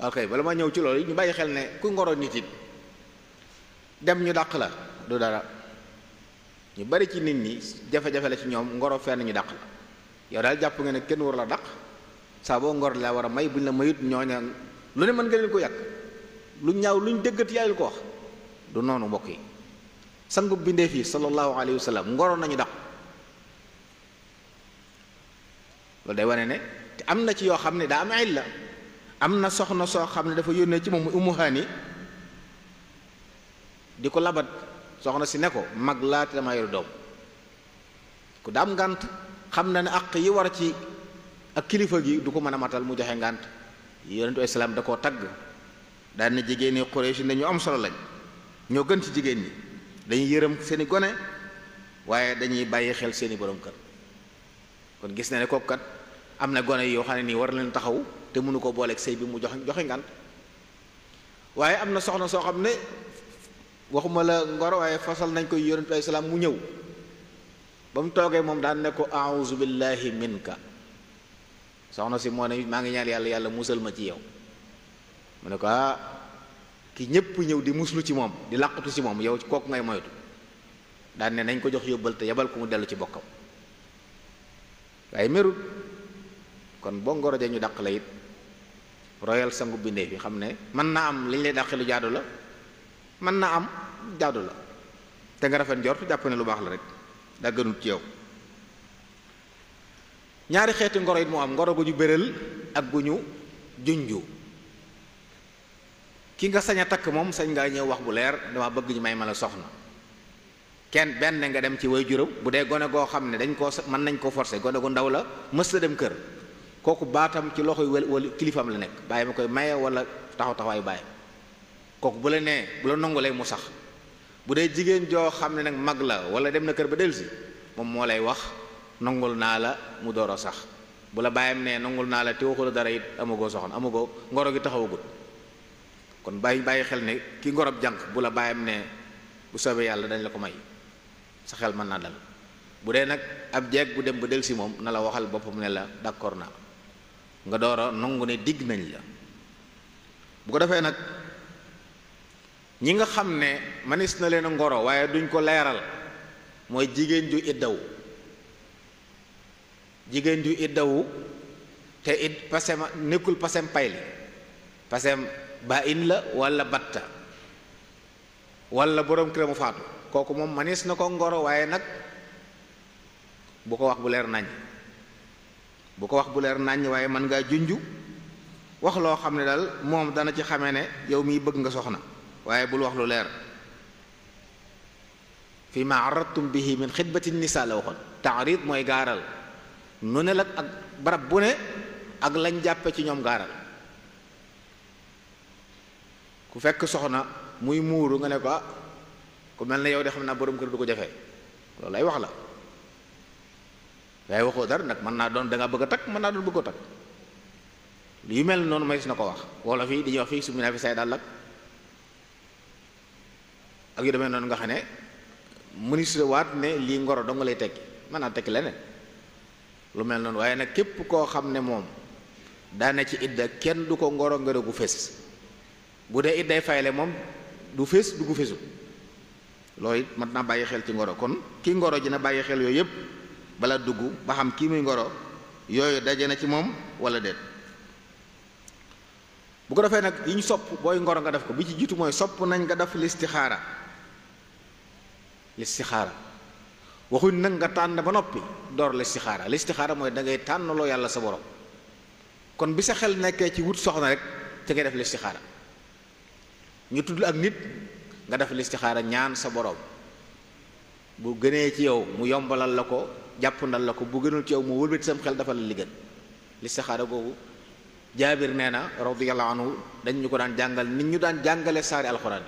ok bala ma ñëw ci loolu ñu bàyyi xel ne ku ngoro nit it dem ñu dàq la du dara ñu bari ci nit ñi jafe-jafe la ci ñoom ngoro fenn ñu dàq la yow daal jàpp nga ne kenn war la dàq saa boo ngor la war a may buñ la mayut ñooña lu ne mën nga leen ko yàq lu ñaaw luñ dëggat yaay ko wax du noonu mbokk yi sangu bindeef yi sallallahu alayhi wa sallam ngoro nañu dàq loolu day wane ne te am na ci yoo xam ne daa am illa am na soxna soo xam ne dafa yónnee ci moom Ummu Hani di ko labat soxna si ne ko mag laa te dama yor doom ku daam ngànt xam na ne àq yi war ci ak kilifa gi du ko mën a matal mu joxe ngànt yonentu islaam da koo tagg daan na jigéen ñi Quraysh ne ñu am solo lañ ñoo gën ci jigéen ñi dañuy yërëm seeni gone waaye dañuy bàyyi xel seeni borom kër kon gis na ne kooku kat am na gone yoo xam ne nii war leen taxaw te mënu ko booleeg sëy bi mu joxe ngant waaye am na soxna soo xam ne waxuma la ngoro waaye fasal nañ koy yonent bi salaam mu ñëw ba mu toogee moom daan ne ko a'uzu billahi minka soxna si moo ne maa ngi ñaan yàlla yàlla musal ma ci yow mu ne ko ki ñépp ñëw di muslu ci moom di làqatu ci moom yow kooku ngay moytu daan ne nañ ko jox yóbbal te yabal ko mu dellu ci bokkam waaye merut kon boo ngoro ja ñu dàq la it royal sangu bindee fi xam ne mën naa am liñ lay dàqe lu jaadu la mën naa am jaadu la te nga rafet njort jàpp ne lu baax la rek daa gënut ci yow ñaari xeeti ngoro it moo am ngoro gu ñu béral ak gu ñu junju ki nga sañ a takk moom sañ ngaa ñëw wax bu leer dama bëgg ñu may ma la soxna kenn benn nga dem ci waajuram bu dee gone goo xam ne dañ koo mën nañ koo forcer gone gu ndaw la mës la dem kër kooku baatam ci loxoy wala kilifaam la nekk bàyyi ma koy maye wala taxawaayu bàyyi kooku bu la nee bu la nangulee mu sax bu dee jigéen joo xam ne nag mag la wala dem na kër ba dellusi moom moo lay wax nangul naa la mu door a sax bu la bàyyam ne nangul naa la te waxula dara it amagoo soxna amagoo ngoro gi taxawagut kon bàyyi xel ne ki ngorob jànq bu la bàyyam ne bu soobee yàlla dañ la ko may sa xel mën naa dal bu dee nag ab jeeg bu dem ba dellusi moom na la waxal boppam ne la d'accord naa nga door a nangu ne digg nañ la bu ko defee nag ñi nga xam ne manis na leen a ngoro waaye duñ ko leeral mooy jigéen ju iddawu te pasem nekkul pasem payli pasem ba in la wala batta wala boroom këramu faatu kooku moom manis na ko ngoro waaye nag bu ko wax bu leer nañ waaye mën ngaa junju wax loo xam ne daal moom dana ci xamee ne yow miy bëgg nga soxna waaye bul wax lu leer fi ma aradtum bihi min xitbati nisa la waxoon taarid mooy gaaral nu ne la ak barab bu ne ak lañ jàppe ci ñoom gaaral ku fekk soxna muy muuru nga ne ko ku mel ne yow de xam naa borom kër du ko jafee loolu ay wax la waaye waxoo dara nag mën naa doon da nga bëgg a takk mën naa doon bëgg ko takk yu mel noonu may na ko wax wala fii dañuy wax fii su mu ne fi say dal ak yu demee noonu nga xam ne ministre waat ne lii ngoro dong lay tekki mën naa tekki leneen lu mel noonu waaye nag képp koo xam ne moom daane ci idda kenn du ko ngoro ngoro gu fés bu dee idday fayle moom du fés du gu fésu loolu it mat naa bàyyi xel ci ngoro kon kii ngoro ji na bàyyi xel yooyu yépp bala dugg ba xam kii muy ngoro yooyu daje na ci moom wala déet bu ko defee nag yi ñu sopp booy ngoro nga def ko bi ci jiitu mooy sopp nañ nga def listixaara waxuñ nag nga tànn ba noppi door listixaara mooy da ngay tànnaloo yàlla sa borom kon bi sa xel nekkee ci wut soxna rek te ngay def listixaara ñu tudd ak nit nga def listixaara ñaan sa borom bu gënee ci yow mu yombalal la ko jàppandal la ko bu gënul ci yow mu wëlbati sam xel dafa la li gën listixaara googu jaabir nee na radiyallahu anhu dañ ñu ko daan jàngal nit ñu daan jàngale saari alxuraan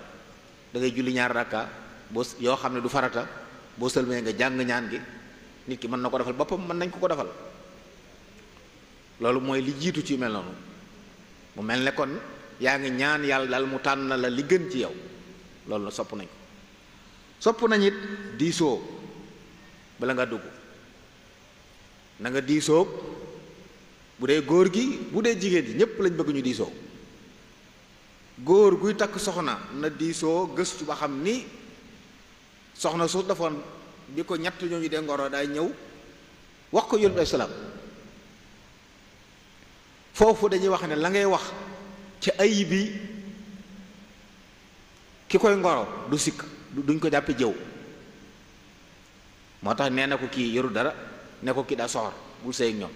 da ngay julli ñaar rakka boo yoo xam ne du farata boo sëlmee nga jàng ñaan gi nit ki mën na ko defal boppam mën nañ ko defal loolu mooy li jiitu ci mel noonu mu mel ne kon yaa ngi ñaan yàlla daal mu tànn la li gën ci yow loolu sopp nañ ko sopp nañ it diisoo bala nga dugg na nga diisoo bu dee góor gi bu dee jigéen ji ñépp lañ bëgg ñu diisoo góor guy takk soxna na diisoo gëstu ba xam ni soxna su defoon bi ko ñett ñooñu dee ngoro day ñëw wax ko yonent bi salaam foofu dañuy wax ne la ngay wax ci ayib bi ki koy ngoro du sikk duñ ko jàppe jëw moo tax nee na ko kii yoru dara ne ko kii daa soxor bul sëy ak ñoom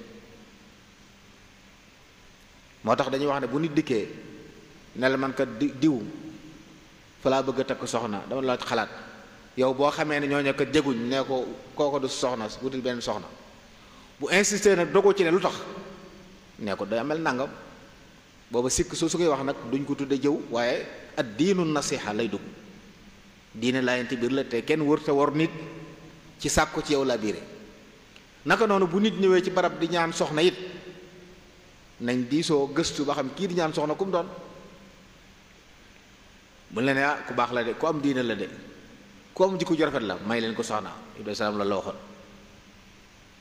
moo tax dañuy wax ne bu nit dikkee ne la man kat diw fa laa bëgg a takk soxna dama la xalaat yow boo xamee ne ñooñu kat jeguñ ne ko kooko du soxna wutil benn soxna bu insister nag dogo ci ne lu tax ne ko day mel nangam booba sikk su koy wax nag duñ ko tudde jëw waaye ad diinu nasiha lay dugg diine laayante biir la te kenn wërta war nit ci sàkku ci yow laa biire naka noonu bu nit ñëwee ci barab di ñaan soxna it nañ diisoo gëstu ba xam kii di ñaan soxna ku mu doon. bu leen ne ku baax la de ku am diine la de ku am jikko ju rafet la may leen ko soxna Ibrahima salaam la waxoon.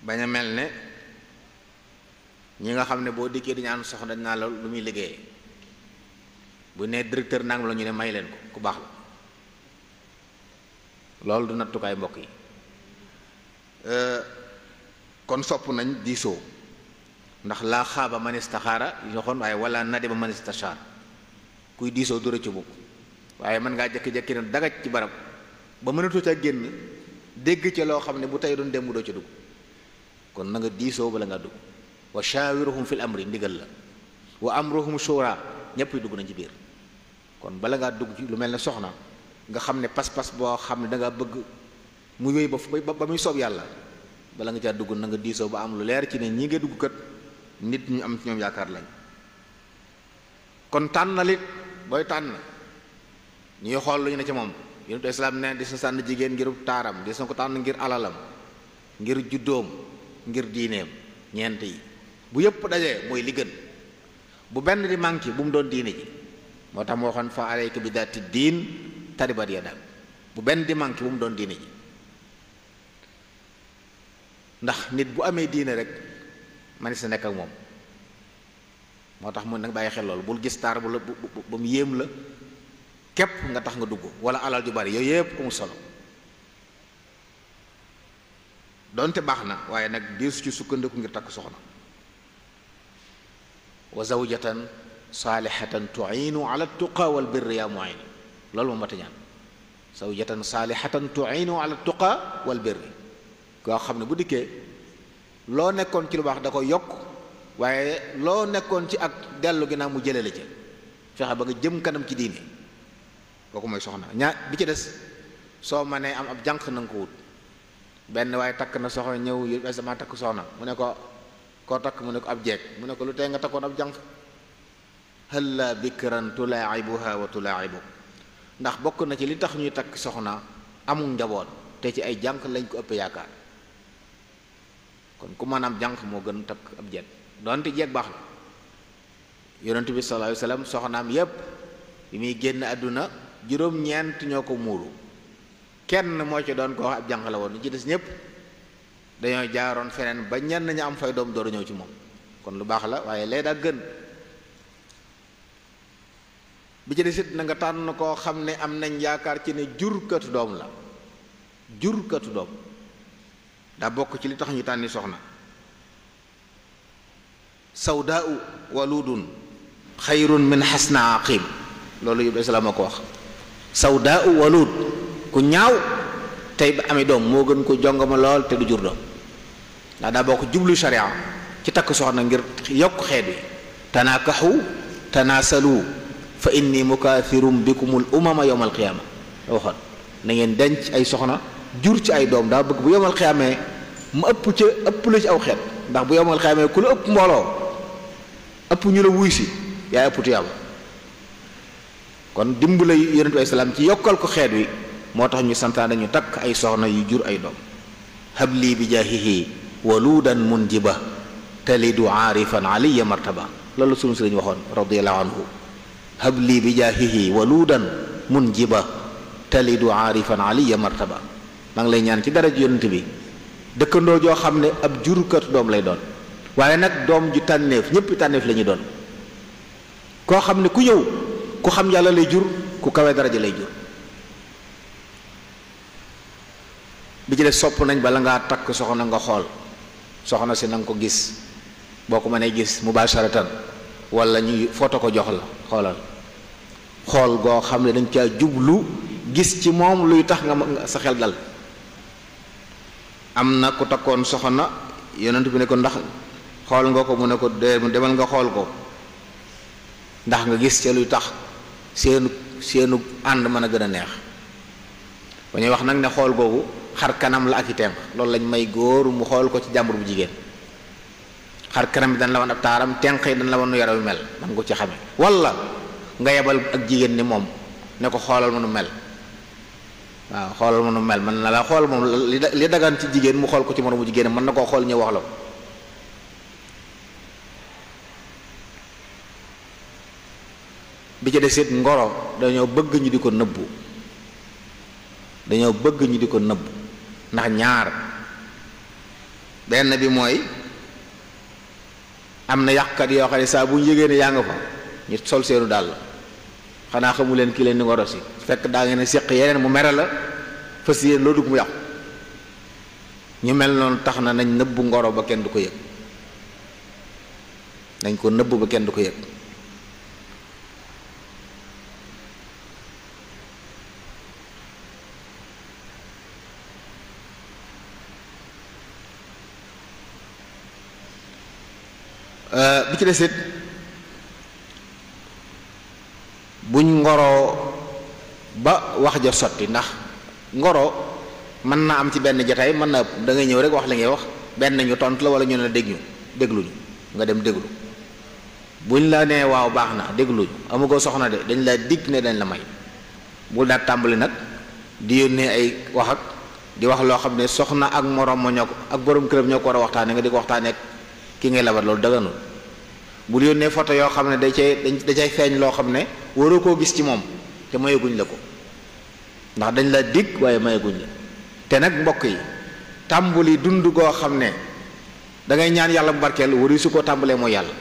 bañ a mel ne ñi nga xam ne boo dikkee di ñaan soxna dañ naa la lu muy liggéeyee bu nee directeur nangam la ñu ne may leen ko ku baax la loolu du nattukaay mbokk yi. kon sopp nañ diisoo ndax laa xaaba man istaxaara yi waxoon waaye wala nadiba man istashaar kuy diisoo du rëccu mukk waaye mën ngaa jékki-jékki ne dagaj ci barab ba mënatoo ca génn dégg ca loo xam ne bu tey doon dem doo ca dugg kon na nga diisoo bala ngaa dugg wa shaawiruhum fil amri ndigal la wa amruhum shura ñépp dugg nañ ci biir kon bala ngaa dugg ci lu mel ne soxna nga xam ne pas-pas boo xam ne da nga bëgg mu wéy ba muy soob yàlla bala nga caa dugg na nga diisoo ba am lu leer ci ne ñi nga dugg kat nit ñu am ci ñoom yaakaar lañ. kon tànnalit booy tànn ñuy xool lu ñu ne ci moom yonent islaam ne di sa tànn jigéen ngir taaram di sa ko tànn ngir alalam ngir juddoom ngir diineem ñeent yi bu yëpp dajee mooy li gën bu benn di manqué bu mu doon diine ji moo tax moo waxoon fa alayka bi daati diin taribat yadak bu benn di manqué bu mu doon diine ji ndax nit bu amee diine rek man sa nekk ak moom moo tax mun nag bàyyi xel loolu bul gis taar bu la ba mu yéem la képp nga tax nga dugg wala alal ju bari yooyu yëpp ku mu solo donte baax na waaye nag diisu ci sukkandiku ngir takk soxna wa zawjatan saalihatan tu'inu ala tuqa wal birri ya mu'in loolu moom mata ñaan zawjatan saalihatan tu'inu ala tuqa wal birri koo xam ne bu dikkee loo nekkoon ci lu baax da ko yokk waaye loo nekkoon ci ak dellu ginnaaw mu jëlee la ca fexe ba nga jëm kanam ci diine kooku mooy soxna bi ci des soo mënee am ab jànq na nga ko wut benn waaye takk na soxna ñëw yu sama takk soxna mu ne ko koo takk mu ne ko ab jeeg mu ne ko lu tey nga takkoon ab jànq halla bikran tulaa'ibuha wa tulaa'ibu ndax bokk na ci li tax ñuy takk soxna amul njaboot te ci ay jànq lañ ko ëpp yaakaar kon ku mën am jànq moo gën takk ab jeeg doonte jeeg baax la yonent bi sallallahu alayhi wasallam soxnaam yépp bi muy génn àdduna juróom-ñeent ñoo ko muuru kenn moo ci doon ko wax ab jànq la woon ñu ci des ñépp dañoo jaaroon feneen ba ñenn ña am fay doom door a ñëw ci moom kon lu baax la waaye lee daa gën bi ci des it na nga tànn koo xam ne am nañ yaakaar ci ne jurkatu doom la jurkatu doom daa bokk ci li tax ñu tànni soxna sawdaa'u waludun xayrun min xasna aqim loolu yëpp islaam a ko wax sawdaa'u walud ku ñaaw tey ba amee doom moo gën ko jongama lool te du jur doom ndax daa bokk jublu sharia ci takk soxna ngir yokk xeet wi tanaakaxu tanaasalu fa inni mukaathirun bikumul umama yawmal qiyaama la waxoon na ngeen denc ay soxna jur ci ay doom daa bëgg bu yawmal qiyaamee mu ëpp la ci aw xeet ndax bu yawmal qiyaamee ku la ëpp mbooloo ëpp ñu la wuy si yaay ëpp tuyaaba kon dimbale yonent bi salaam ci yokkal ko xeet wi moo tax ñu santaane ñu takk ay soxna yu jur ay doom habli bi jaahihi waludan munjiba talidu aarifan aliya martaba loolu sunu sëriñ waxoon radiyallahu anhu habli bi jaahihi waludan munjiba talidu aarifan aliya martaba maa ngi lay ñaan ci dara ji yonent bi dëkkandoo joo xam ne ab jurkat doom lay doon waaye nag doom ju tànneef ñëpp tànneef la ñuy doon koo xam ne ku ñëw ku xam yàlla lay jur ku kawe daraja lay jur bi ci des sopp nañ bala ngaa takk soxna nga xool soxna si na nga ko gis boo ko mënee gis mubasharatan wala ñuy foto ko jox la xoolal xool goo xam ne dañ caa jublu gis ci moom luy tax nga sa xel dal am na ku takkoon soxna yonent bi ne ko ndax xool nga ko mu ne ko demal nga xool ko ndax nga gis ca luy tax seenu ànd mën a gën a neex ba ñuy wax nag ne xool googu xar kanam la ak i tenq loolu lañ may góor mu xool ko ci jàmbur bu jigéen xar kanam bi dañ la wan ab taaram tenq yi dañ la wan nu yaram mel man nga ko ci xamee wala nga yebal ak jigéen ni moom ne ko xoolal ma nu mel waaw xoolal ma nu mel man na la xool moom li dagan ci jigéen mu xool ko ci moromu jigéen mën na koo xool ñëw wax la ko bi ci desit ngoro dañoo bëgg ñu di ko nëbbu ndax ñaar benn bi mooy am na yàqkat yoo xam ne saa bu ñu yëgee ne yaa nga fa ñu sol seenu dàll xanaa xamu leen ki leen di ngoro si fekk daa ngeen a séq yeneen mu mere la fas yéen loo dugg mu yàqu ñu mel noonu tax na nañ nëbbu ngoro ba kenn du ko yëg nañ ko nëbbu ba kenn du ko yëg bi ci desit buñ ngoroo ba wax ja sotti ndax ngoro mën na am ci benn jataay mën na da ngay ñëw rek wax li ngay wax benn ñu tontu la wala ñu ne dégluñu nga dem déglu buñ la nee waaw baax na dégluñu amugoo soxna de dañ la dig ne dañ la may bul daal tàmbali nag di yónnee ay wax ak di wax loo xam ne soxna ak moroom ma ñoo ko ak borom këram ñoo ko war a waxtaane nga di ko waxtaanee ak ki ngay labat loolu daganul bul yónnee photo yoo xam ne da cay feeñ loo xam ne waroo koo gis ci moom te mayeguñ la ko ndax dañ la dig waaye mayeguñ la te nag mbokk yi tàmbali dund goo xam ne da ngay ñaan yàlla bu barkeel wari su ko tàmbalee mooy yàlla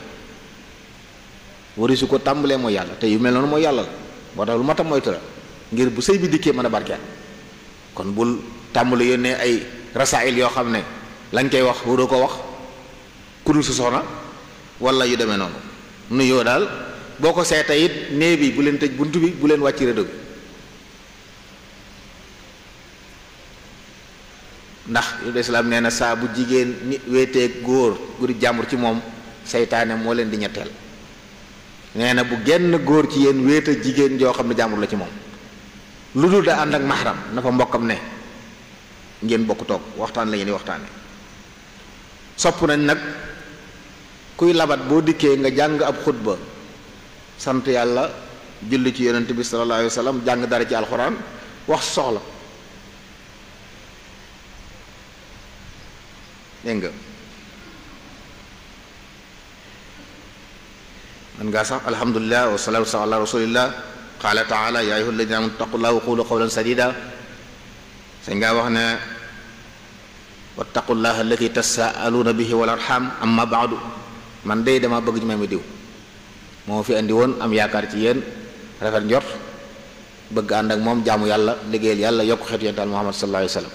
te yu mel noonu mooy yàlla la moo tax lu ma tam moytu la ngir bu sëy bi dikkee mën a barkeel kon bul tàmbali yónnee ay rasaayil yoo xam ne lañ koy wax waroo ko wax kudul su soxna wala yu demee noonu nuyoo daal boo ko seeta it néeg bi bu leen tëj bunt bi bu leen wàcc rédo bi ndax islaam nee na saa bu jigéen ni wéetee góor guri jàmbur ci moom seytaane moo leen di ñetteel nee na bu genn góor ci yéen wéeta jigéen joo xam ne jàmbur la ci moom lu dul da ànd ak mahram na fa mbokkam ne ngeen bokk toog waxtaan la ngeen di waxtaane sopp nañ nag kuy labat boo dikkee nga jàng ab xutba sant yàlla julli ci yonent bi sallallahu alayhi wa sallam jàng dara ci alxuraan wax soxla dégg nga man ngaa sax alhamdulilah wa salaatu ala rasulillah qaala taala ya ayyuha alladina amanu ittaqullaha wa qulu qawlan sadida sañ ngaa wax ne wattaqullaha allati tasaaluuna bihi wal arham amma baadu man day dama bëgg ñu may ma diw moo fi andi woon am yaakaar ci yéen rafet njort bëgg ànd ak moom jaamu yàlla liggéeyal yàlla yokk xeetu yental Muhammad sallallahu alayhi wa sallam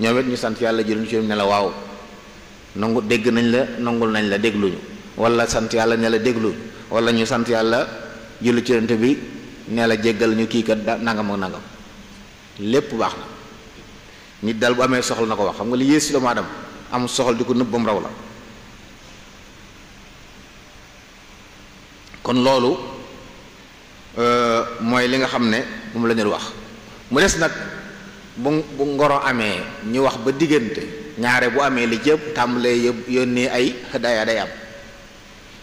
ñoom it ñu sant yàlla jëluñu ci ne la waaw nangu dégg nañ la nangul nañ la dégluñu wala sant yàlla ne la dégluñu wala ñu sant yàlla julli ci yonent bi ne la jéggal ñu kii kat da nangam ak nangam lépp baax na nit daal bu amee soxla na ko wax xam nga li yées si doomu aadama am soxla di ko nëbb bam raw la kon loolu mooy li nga xam ne moom la ñu wax mu des nag bu ngoro amee ñu wax ba diggante ñaare bu amee li jëpp tàmbalee yëpp yónnee ay hadaaya day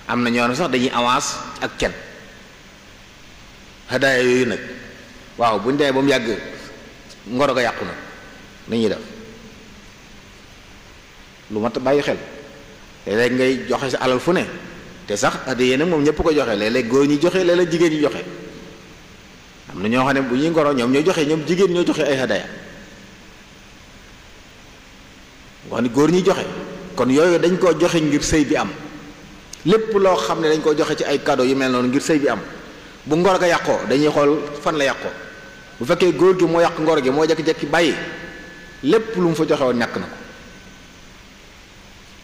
am na ñoo sax dañuy avance ak kenn hadaaya yooyu nag waaw bu ñu demee ba mu yàgg ngoro ga yàqu na dañuy def lu mat bàyyi xel léeg-léeg ngay joxe sa alal fu ne te sax hadiya nag moom ñëpp ko joxe léeg-léeg góor ñi joxe léeg-léeg jigéen ñi joxe am na ñoo xam ne bu ñuy ngoro ñoom ñooy joxe ñoom jigéen ñoo joxe ay hadaaya wax ni góor ñi joxe kon yooyu dañ koo joxe ngir sëy bi am lépp loo xam ne dañ koo joxe ci ay cadeau yu mel noonu ngir sëy bi am bu ngoro ga yàqoo dañuy xool fan la yàqoo bu fekkee góor gi moo yàq ngoro gi moo jekki-jekki bàyyi lépp lu mu fa joxe woon ñàkk na ko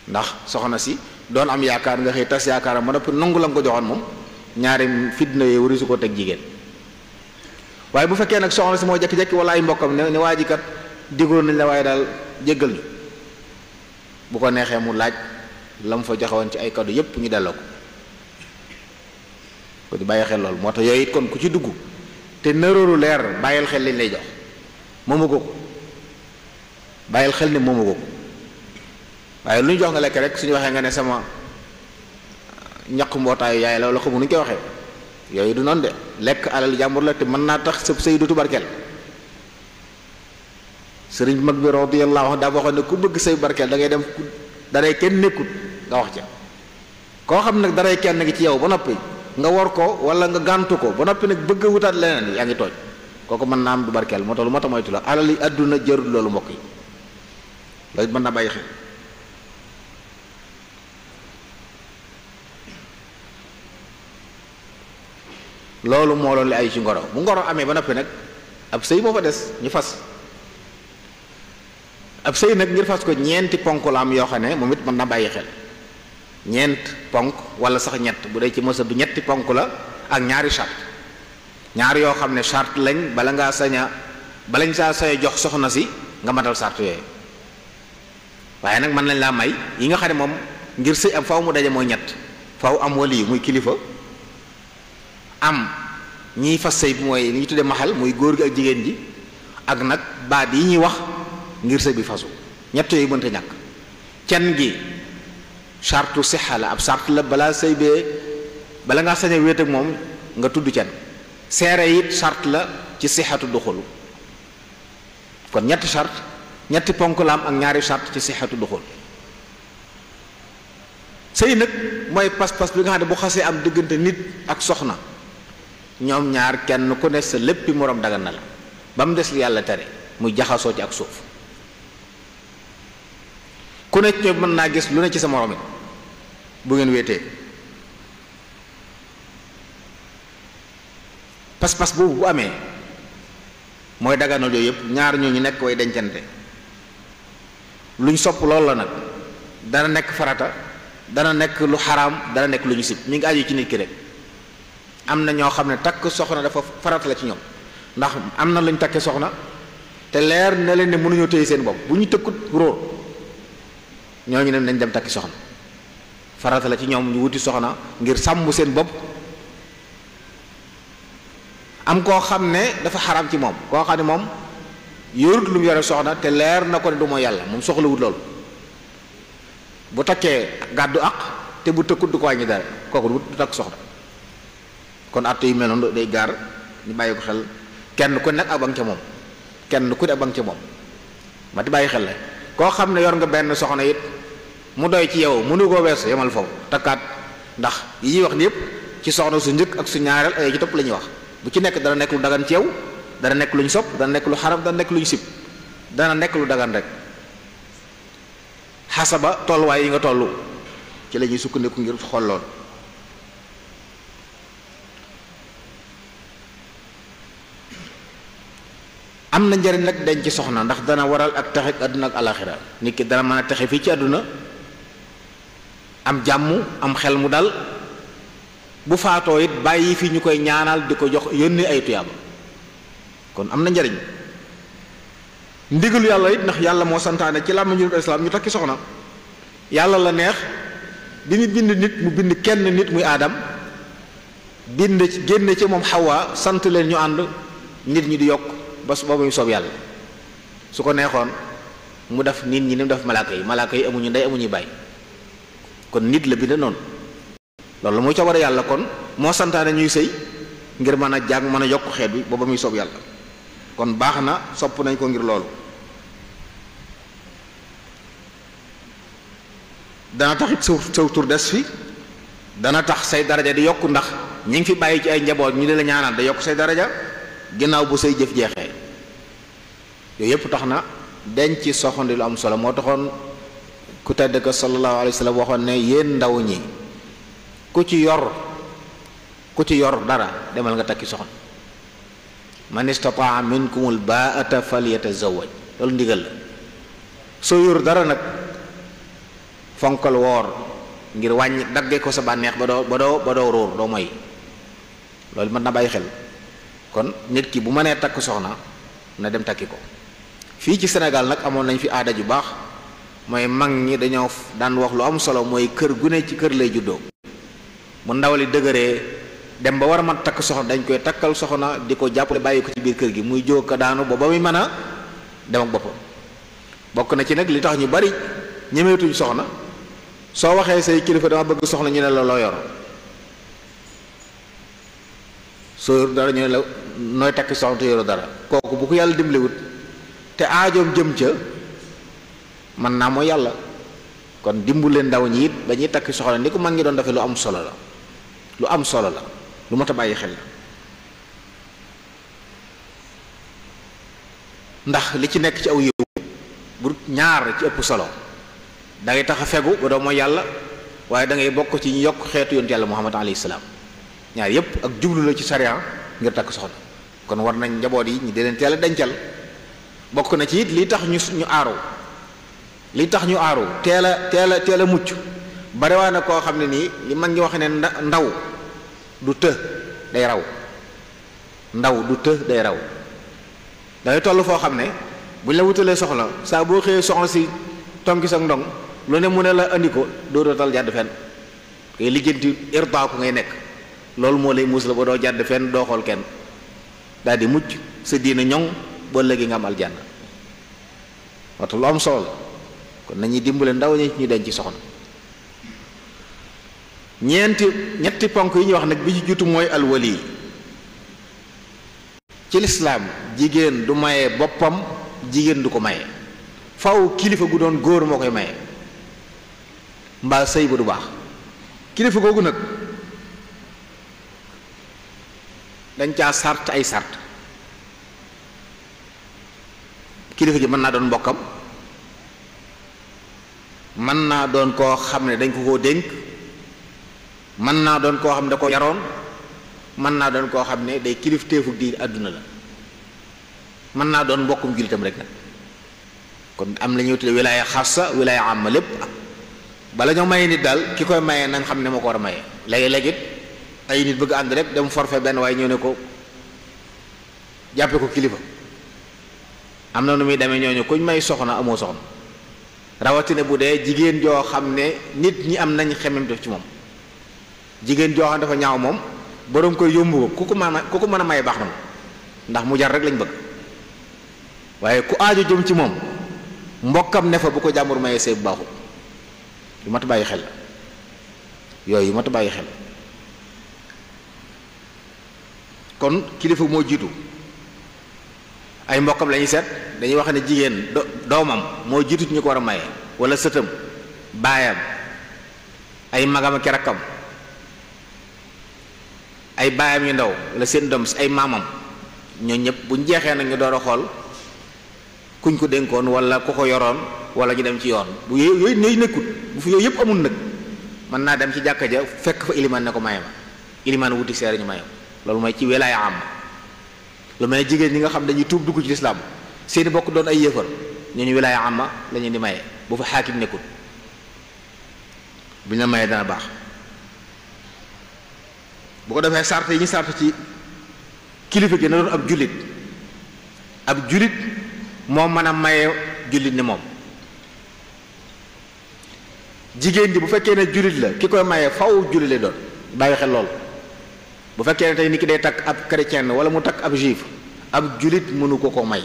ndax soxna si doon am yaakaar nga xëy tas yaakaaram ba noppi nangu la nga ko joxoon moom ñaari fitna yooyu wari su ko teg jigéen waaye bu fekkee nag soxna si moo jekki-jekki wala ay mbokkam ne waa ji kat diggoon nañ la waaye daal jéggal ñu bu ko neexee mu laaj la mu fa joxe woon ci ay cadeau yépp ñu delloo ko di bàyyi xel loolu moo tax yooyu it kon ku ci dugg te nëróoru leer bàyyil xel lañ lay jox moomu ko bàyyil xel ne moomu ko waaye lu ñu jox nga lekk rek suñu waxee nga ne sama ñaq mbootaayu yaay la wala xamu nu ñu koy waxee yooyu du noonu de lekk alal jàmbur la te mën naa tax sa sëy dutu barkeel sëriñ mag bi radiyallahu anhu daa waxoon ne ku bëgg sëy barkeel da ngay dem daray kenn nekkut nga wax ca koo xam nag daray kenn ngi ci yow ba noppi nga war ko wala nga gàntu ko ba noppi nag bëgg a wutaat leneen yaa ngi tooñ kooku mën naa am du barkeel moo tax lu moo tax moytu la alal yi àdduna jërul loolu mbokk yi loolu mën naa bàyyi xel loolu moo loolu li ay ci ngoro bu ngoro amee ba noppi nag ab sëy moo fa des ñu fas ab sëy nag ngir fas ko ñeenti ponk la am yoo xam ne moom it mën na bàyyi xel ñeent ponk wala sax ñett bu dee ci mësa bu ñetti ponk la ak ñaari charte ñaari yoo xam ne charte lañ balañ saa sañ jox soxna si nga matal charte yooyu waaye nag mën nañ laa may yi nga xam ne moom ngir sëy am faw mu daje mooy ñett faw am wali muy kilifa am ñiy fas sëy bi mooy li ñu tuddee maxal muy góor gi ak jigéen ji ak nag baat yi ñuy wax ngir sëy bi fasu ñett yooyu mënta ñàkk can gi chartu sixa la ab charte la balaa sëy bee bala ngaa sañ a wéet ak moom nga tudd can seere it charte la ci sixatu duxul kon ñetti charte ñetti ponk la am ak ñaari charte ci sixatu duxul sëy nag mooy pas-pas bi nga xam ne bu xasee am diggante nit ak soxna ñoom ñaar kenn ku ne sa léppi moroom dagan na la ba mu des li yàlla tere muy jaxasoo ci ak suuf ku ne ñoom mën naa gis lu ne ci sa moroom it bu ngeen wéetee pas-pas boobu bu amee mooy daganal yooyu yëpp ñaar ñooñu nekk way dencante luñ sopp loolu la nag dana nekk farata dana nekk lu xaraam dana nekk lu ñu sib mi ngi aju ci nit ki rek am na ñoo xam ne takk soxna dafa farata la ci ñoom ndax am na lu ñu takkee soxna te leer na leen ne mënuñoo téye seen bopp bu ñu tëkkut róor ñooñu ne nañ dem takki soxna farata la ci ñoom ñu wuti soxna ngir sàmm seen bopp am koo xam ne dafa xaraam ci moom koo xam ne moom yorut lu mu yore soxna te leer na ko ne du mooy yàlla moom soxla wut loolu bu takkee gàddu ak te bu tëkkut du ko wàññi dara kooku du takk soxna kon àtte yu mel noonu day gaar ñu bàyyi ko xel kenn ku nekk ak ba nga ca moom kenn ku ne ak ba nga ca moom ma di bàyyi xel la koo xam ne yor nga benn soxna it mu doy ci yow mënu koo weesu yemal foofu takkaat ndax yi ñuy wax ni yëpp ci soxna su njëkk ak su ñaareel ay ci topp la ñuy wax bu ci nekk dana nekk lu dagan ci yow dana nekk lu ñu sopp dana nekk lu xaram dana nekk lu ñu sib dana nekk lu dagan rek xasaba tolluwaay yi nga tollu ci la ñuy sukkandiku ngir xool lool am na njariñ nag denc ci soxna ndax dana waral ak texe àdduna ak alaxira nit ki dana mën a texe fii ci àdduna am jàmm am xel mu dal bu faatoo it bàyyi fi ñu koy ñaanal di ko jox yónnee ay tuyaaba kon am na njariñ ndigalu yàlla it ndax yàlla moo santaane ci làmmiñu islaam ñu takki soxna yàlla la neex bi mu bind nit mu bind kenn nit muy aadam bind génne ci moom xawaa sant leen ñu ànd nit ñi di yokk ba boobu ñu soob yàlla su ko neexoon mu def nit ñi ni mu def malaaka yi amuñu ndey amuñu bàyyi kon nit la bind noonu loolu muy coobare yàlla kon moo santaane ñuy sëy ngir mën a jàng mën a yokk xeet bi booba muy soob yàlla kon baax na sopp nañ ko ngir loolu dana taxit saw tur des fi dana tax say daraja di yokk ndax ñi ngi fi bàyyi ci ay njaboot ñu di la ñaanal da yokk say daraja ginnaaw bu say jëf jeexee yooyu yëpp tax na denc ci soxandi lu am solo moo taxoon ku tedd ko sallallahu alayhi wa sallam waxoon ne yéen ndaw ñi ku ci yor dara demal nga takki soxna man istataa minkumul baata falyatazawwaj loolu ndigal la soo yor dara nag fonkal woor ngir wàññi dagge ko sa bànneex ba doo róor doo moy loolu mën na bàyyi xel kon nit ki bu mënee takk soxna na dem takki ko fii ci Sénégal nag amoon nañ fi aada ju baax mooy mag ñi dañoo daan wax lu am solo mooy kër gu ne ci kër lay juddoo mu ndaw li dëgëree dem ba war a mat takk soxna dañ koy takkal soxna di ko jàppale bàyyi ko ci biir kër gi muy jóg ko daanu ba muy mën a dem ak boppam bokk na ci nag li tax ñu bari ñemeetuñ soxna soo waxee say kilifa dama bëgg soxna ñu ne la loo yor soo yor dara ñu ne la nooy takk soxna te yoru dara kooku bu ko yàlla dimbalewut te aajoom jëm ca mën naa mooy yàlla kon dimbu leen ndaw ñi it ba ñuy takk soxna ni ko mag ngi doon defee lu am solo la lu am solo la, lu mat a bàyyi xel la, ndax li ci nekk ci aw yiw bu ñaar ci ëpp solo. da ngay tax a fegu ba doo mooy yàlla, waaye da ngay bokk ci ñu yokk xeetu yonent yàlla Muhammad alayhi salaam. ñaar yépp ak jublu la ci sariya ngir takk soxna. kon war nañ njaboot yi ñu di leen teel a dencal. bokk na ci it li tax ñu aaru, li tax ñu aaru teel a mucc. barewaa na koo xam ne nii li mag ñi wax ne ndaw du të day raw, ndaw du të day raw. dangay toll foo xam ne buñ la wutalee soxla saa boo xëyee soxla si tonki sa ndong lu ne mu ne la andi ko doo tal jàdd fenn, ngay lijjanti irtaa ko ngay nekk. loolu moo lay muus la ba doo jàdd fenn, doo xool kenn, daal di mucc sa diina ñoŋ ba léegi nga am aljanna. waxtu lu am solo la. kon nañuy dimbale ndaw ñi ñu denc soxna. ñetti ponk yi ñuy wax nag bi ci jutu mooy alwali. ci lislaam jigéen du maye boppam, jigéen du ko maye, faw kilifa gu doon góor moo koy maye, mbaa sëy ba du baax. kilifa googu nag dañ caa sart ay sart. kilifa gi mën naa doon mbokkam, mën naa doon koo xam ne dañ ko koo dénk, mën naa doon koo xam ne da ko yaroon, mën naa doon koo xam ne day kilifteefu di àdduna la, mën naa doon mbokkum jullitam rek nag. kon am la ñuy tudde wilaaya xaasa, wilaaya amma, lépp bala ñoo maye nit daal ki koy maye na nga xam ne moo ko war a maye. léegi-léegi ay nit bëgg ànd rek dem forfait benn waaye ñëw ne ko jàppe ko kilifa. am na nu muy demee ñooñu kuñ may soxna amoo soxna, rawatina bu dee jigéen joo xam ne nit ñi am nañ xemem def ci moom. jigéen joo xam dafa ñaaw moom boroom koy yómbu ko ku ko mën a maye baax na moom, ndax mu jar rek lañ bëgg. waaye ku aajo jëm ci moom mbokkam ne fa bu ko jàmbur maye sëy bu baaxul. yu mat a bàyyi xel yooyu yu mat a bàyyi xel. kon kilifa moo jiitu. ay mbokkam la ñuy seet, dañuy wax ne jigéen doomam moo jiitu ci ñu ko war a maye, wala sëtam, baayam, ay magam ak rakkam, ay baayam yu ndaw wala seen doom si ay maamam. ñoo ñëpp buñ jeexee nag ñu door a xool kuñ ko dénkoon wala ku ko yoroon, wala ñu dem ci yoon. bu yooyu nekkut, bu fi yooyu yëpp amul nag, mën naa dem ci jàkka ja fekk fa ilimaan ne ko maye ma, ilimaan wuti seere ñu maye ma. loolu mooy ci wilaaya am. lu may jigéen ñi nga xam dañuy tuub dugg ci lislaam seeni bokk doon ay yéefar, ñooñu wilaaya amma la ñu di maye bu fa xaakim nekkul. bu ñu la mayee dana baax. bu ko defee sart yi ñu sart ci kilifa gi na doon ab jullit. ab jullit moo mën a maye jullit ni moom. jigéen ji bu fekkee ne jullit la ki koy maye faw jullit lay doon, bàyyi xel loolu. bu fekkee ne tey nit ki day takk ab chrétien wala mu takk ab juif, ab jullit mënu ko may.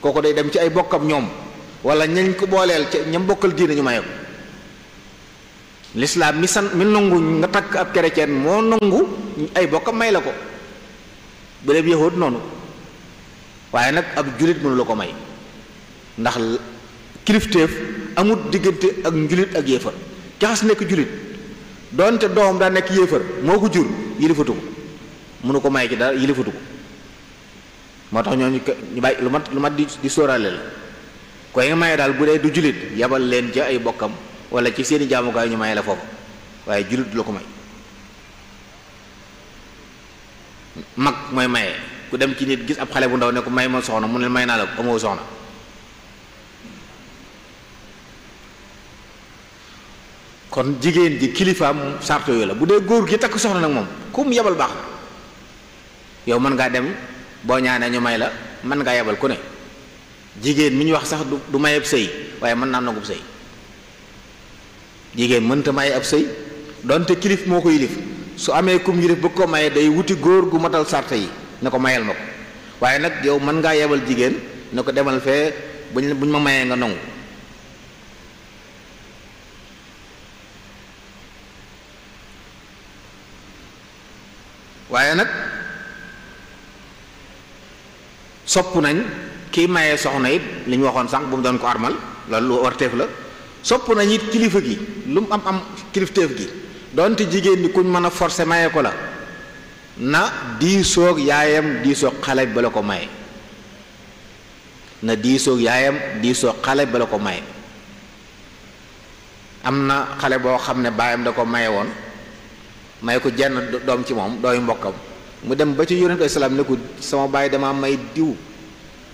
kooku day dem ci ay bokkam ñoom, wala ñañ ko booleel ca ñam bokkal diine ñu maye ko. lislaam mi nangu nga takk ab chrétien moo nangu ay bokkam may la ko. bu dee yahud noonu. waaye nag ab jullit mënu la ko may, ndax kilifteef amut diggante ak njulit ak yéefar. ki xas nekk jullit doonte doomam daa nekk yéefar moo ko jur, yilifatu ko, mënu ko may ci dara, yilifatu ko. moo tax ñooñu ñu bàyyi lu mat di sóoraale la. koy nga maye daal bu dee du jullit yabal leen ca ay bokkam wala ci seeni jaamukaay ñu maye la foofu, waaye jullit du la ko may. mag mooy maye. ku dem ci nit gis ab xale bu ndaw ne ko may ma soxna mu ne may naa la ko, amoo soxna. kon jigéen ji kilifaam sart yooyu la. bu dee góor gi takk soxna nag moom kum yebal baax na. yow mën ngaa dem boo ñaanee ñu may la, mën ngaa yebal ku ne. jigéen mi ñu wax sax du may ab sëy, waaye mën naa nangu ab sëy. jigéen mënta may ab sëy donte kilif moo ko yilif, su amee kum yilif bëgg ko maye day wuti góor gu matal sart yi ne ko mayal ma ko. waaye nag yow mën ngaa yebal jigéen ne ko demal fee buñ ma mayee nga nangu. waaye nag sopp nañ kii mayee soxna it li ñu waxoon sànq bu mu doon ko armal, loolu lu warteef la. sopp nañ it kilifa gi lu mu am kilifteef gi donte jigéen ñi kuñ mën a forcer maye ko la na diisoog yaayam diisoog xale ba la ko maye na diisoog yaayam diisoog xale ba la ko maye. am na xale boo xam ne baayam da ko maye woon may ko jenn doom ci moom dooy mbokkam mu dem ba ci yonent ay salaam ne ko sama baay dama may diw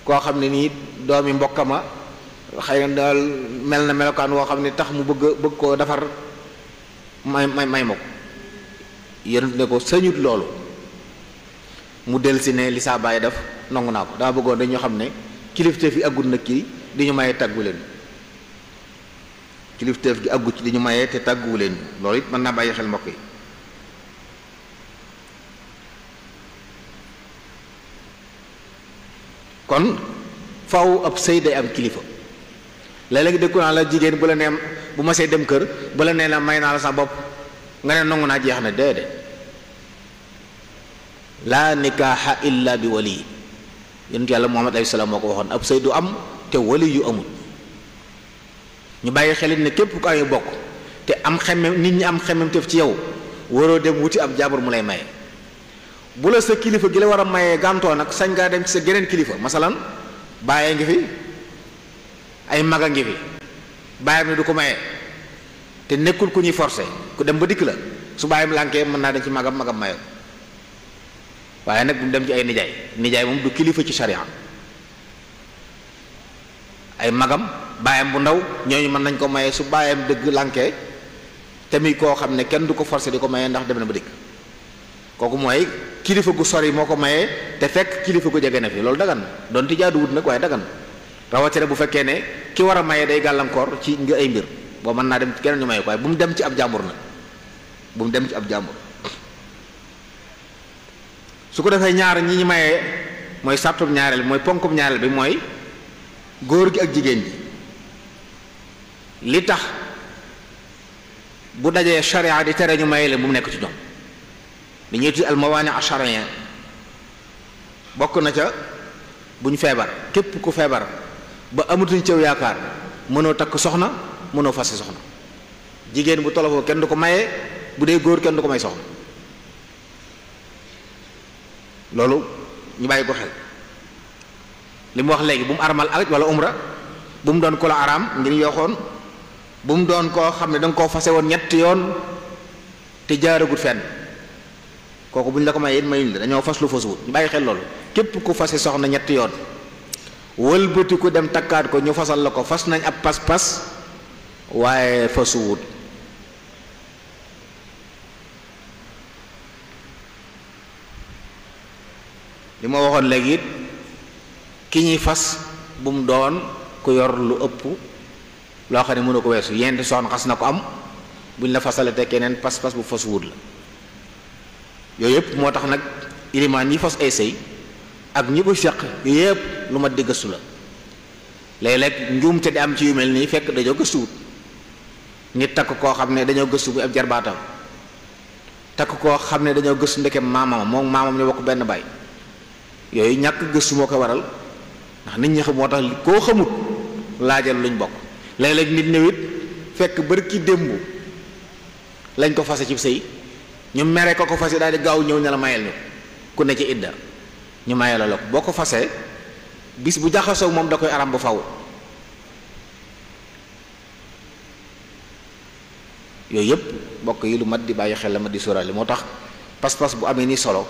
koo xam ne nii doomi mbokkama xëy na daal mel na melokaan woo xam ne tax mu bëgg koo defar may ma ko yonent ne ko sañut loolu mu del si ne li saa baay def nangu naa ko dama bëggoon dañu xam ne kilifteef yi àggul nag kii di ñu maye tàggu leen kilifteef gi àggu ci di ñu maye te tàgguwu leen loolu it mën naa bàyyi xel mbokk yi. kon faw ab sëy day am kilifa léeg-léeg dëkku naa la jigéen bu la nee bu ma see dem kër bu la nee la may naa la sa bopp nga ne nangu naa jeex na déedéet laa nikaaxa illa bi wali yonent yàlla Muhammad alayhi salaam moo ko waxoon ab sëy du am te wali yu amul. ñu bàyyi xelit ne képp ku ay bokk te am xemmem nit ñi am xemmem tef ci yow waroo dem wuti ab jaabur mu lay maye bu la sa kilifa gi la war a mayee gàntoo nag sañ ngaa dem ci sa geneen kilifa masalan bàyyee ngi fi ay mag a ngi fi bàyyam ne du ko maye te nekkul ku ñuy forcé ku dem ba dikk la su bàyyam lànkee mën naa dem ci magam maye waaye nag bu mu dem ci ay nijaay moom du kilifa ci sharia ay magam baayam bu ndaw ñooñu mën nañ ko maye su baayam dëgg lànkee tamit koo xam ne kenn du ko forcé di ko maye ndax dem na ba dikk kooku mooy kilifa gu sori moo ko mayee te fekk kilifa gu jege na fi loolu dagan na donte jaaduwut nag waaye dagan na rawatina bu fekkee ne ki war a maye day gàllankoor ci nga ay mbir boo mën naa dem ci keneen ñu maye ko waaye bu mu dem ci ab jàmbur nag bu mu dem ci ab jàmbur su ko defee ñaar ñi ñu mayee mooy sàrtub ñaareel mooy ponkum ñaareel bi mooy góor gi ak jigéen ji li tax bu dajee sharia di tere ñu maye leen bu mu nekk ci ñoom li ñuy tudd al mawaani ash-shar'iyya bokk na ca bu ñu feebar képp ku feebar ba amatuñ cëw yaakaar mënoo takk soxna mënoo fase soxna jigéen bu tolofoo kenn du ko maye bu dee góor kenn du ko may soxna loolu ñu bàyyi ko xel li mu wax léegi bu mu armal aj wala umra bu mu doon ko la araam ngir yooxoon bu mu doon koo xam ne da nga koo fase woon ñetti yoon te jaaragut fenn kooku bu ñu la ko mayee it mayuñ la dañoo fas lu fasuwut ñu bàyyi xel loolu képp ku fase soxna ñetti yoon wëlbati ku dem takkaat ko ñu fasal la ko fas nañ ab pas-pas waaye fasuwut li ma waxoon léegi it ki ñuy fas bu mu doon ku yor lu ëpp loo xam ne mënu ko weesu yenti soxna xas na ko am buñ la fasale te keneen pas-pas bu fasuwut la yooyu yëpp moo tax nag ilimaan yi fas ay sëy ak ñi ko seq yooyu yëpp lu ma di gëstu la léeg-léeg njuumte di am ci yu mel nii fekk dañoo gëstuwut nit takk koo xam ne dañoo gëstu bu ab jarbaatam takk koo xam ne dañoo gëstu ndeke maamam moom maamam ñu bokk benn baay yooyu ñàkk gëstu moo ko waral ndax nit ñi xam moo tax koo xamut laajal luñ bokk léeg-léeg nit ñëwit fekk bërki démb lañ ko fase ci sëy ñu mere ko fase daal di gaaw ñëw ne la mayel ñu ku ne ci idda ñu mayel la ko boo ko fasee bis bu jaxasoo moom da koy aram ba faw yooyu yëpp bokk yi lu mat di bàyyi xel la ma di sóoraale moo tax pas-pas bu amee ni solo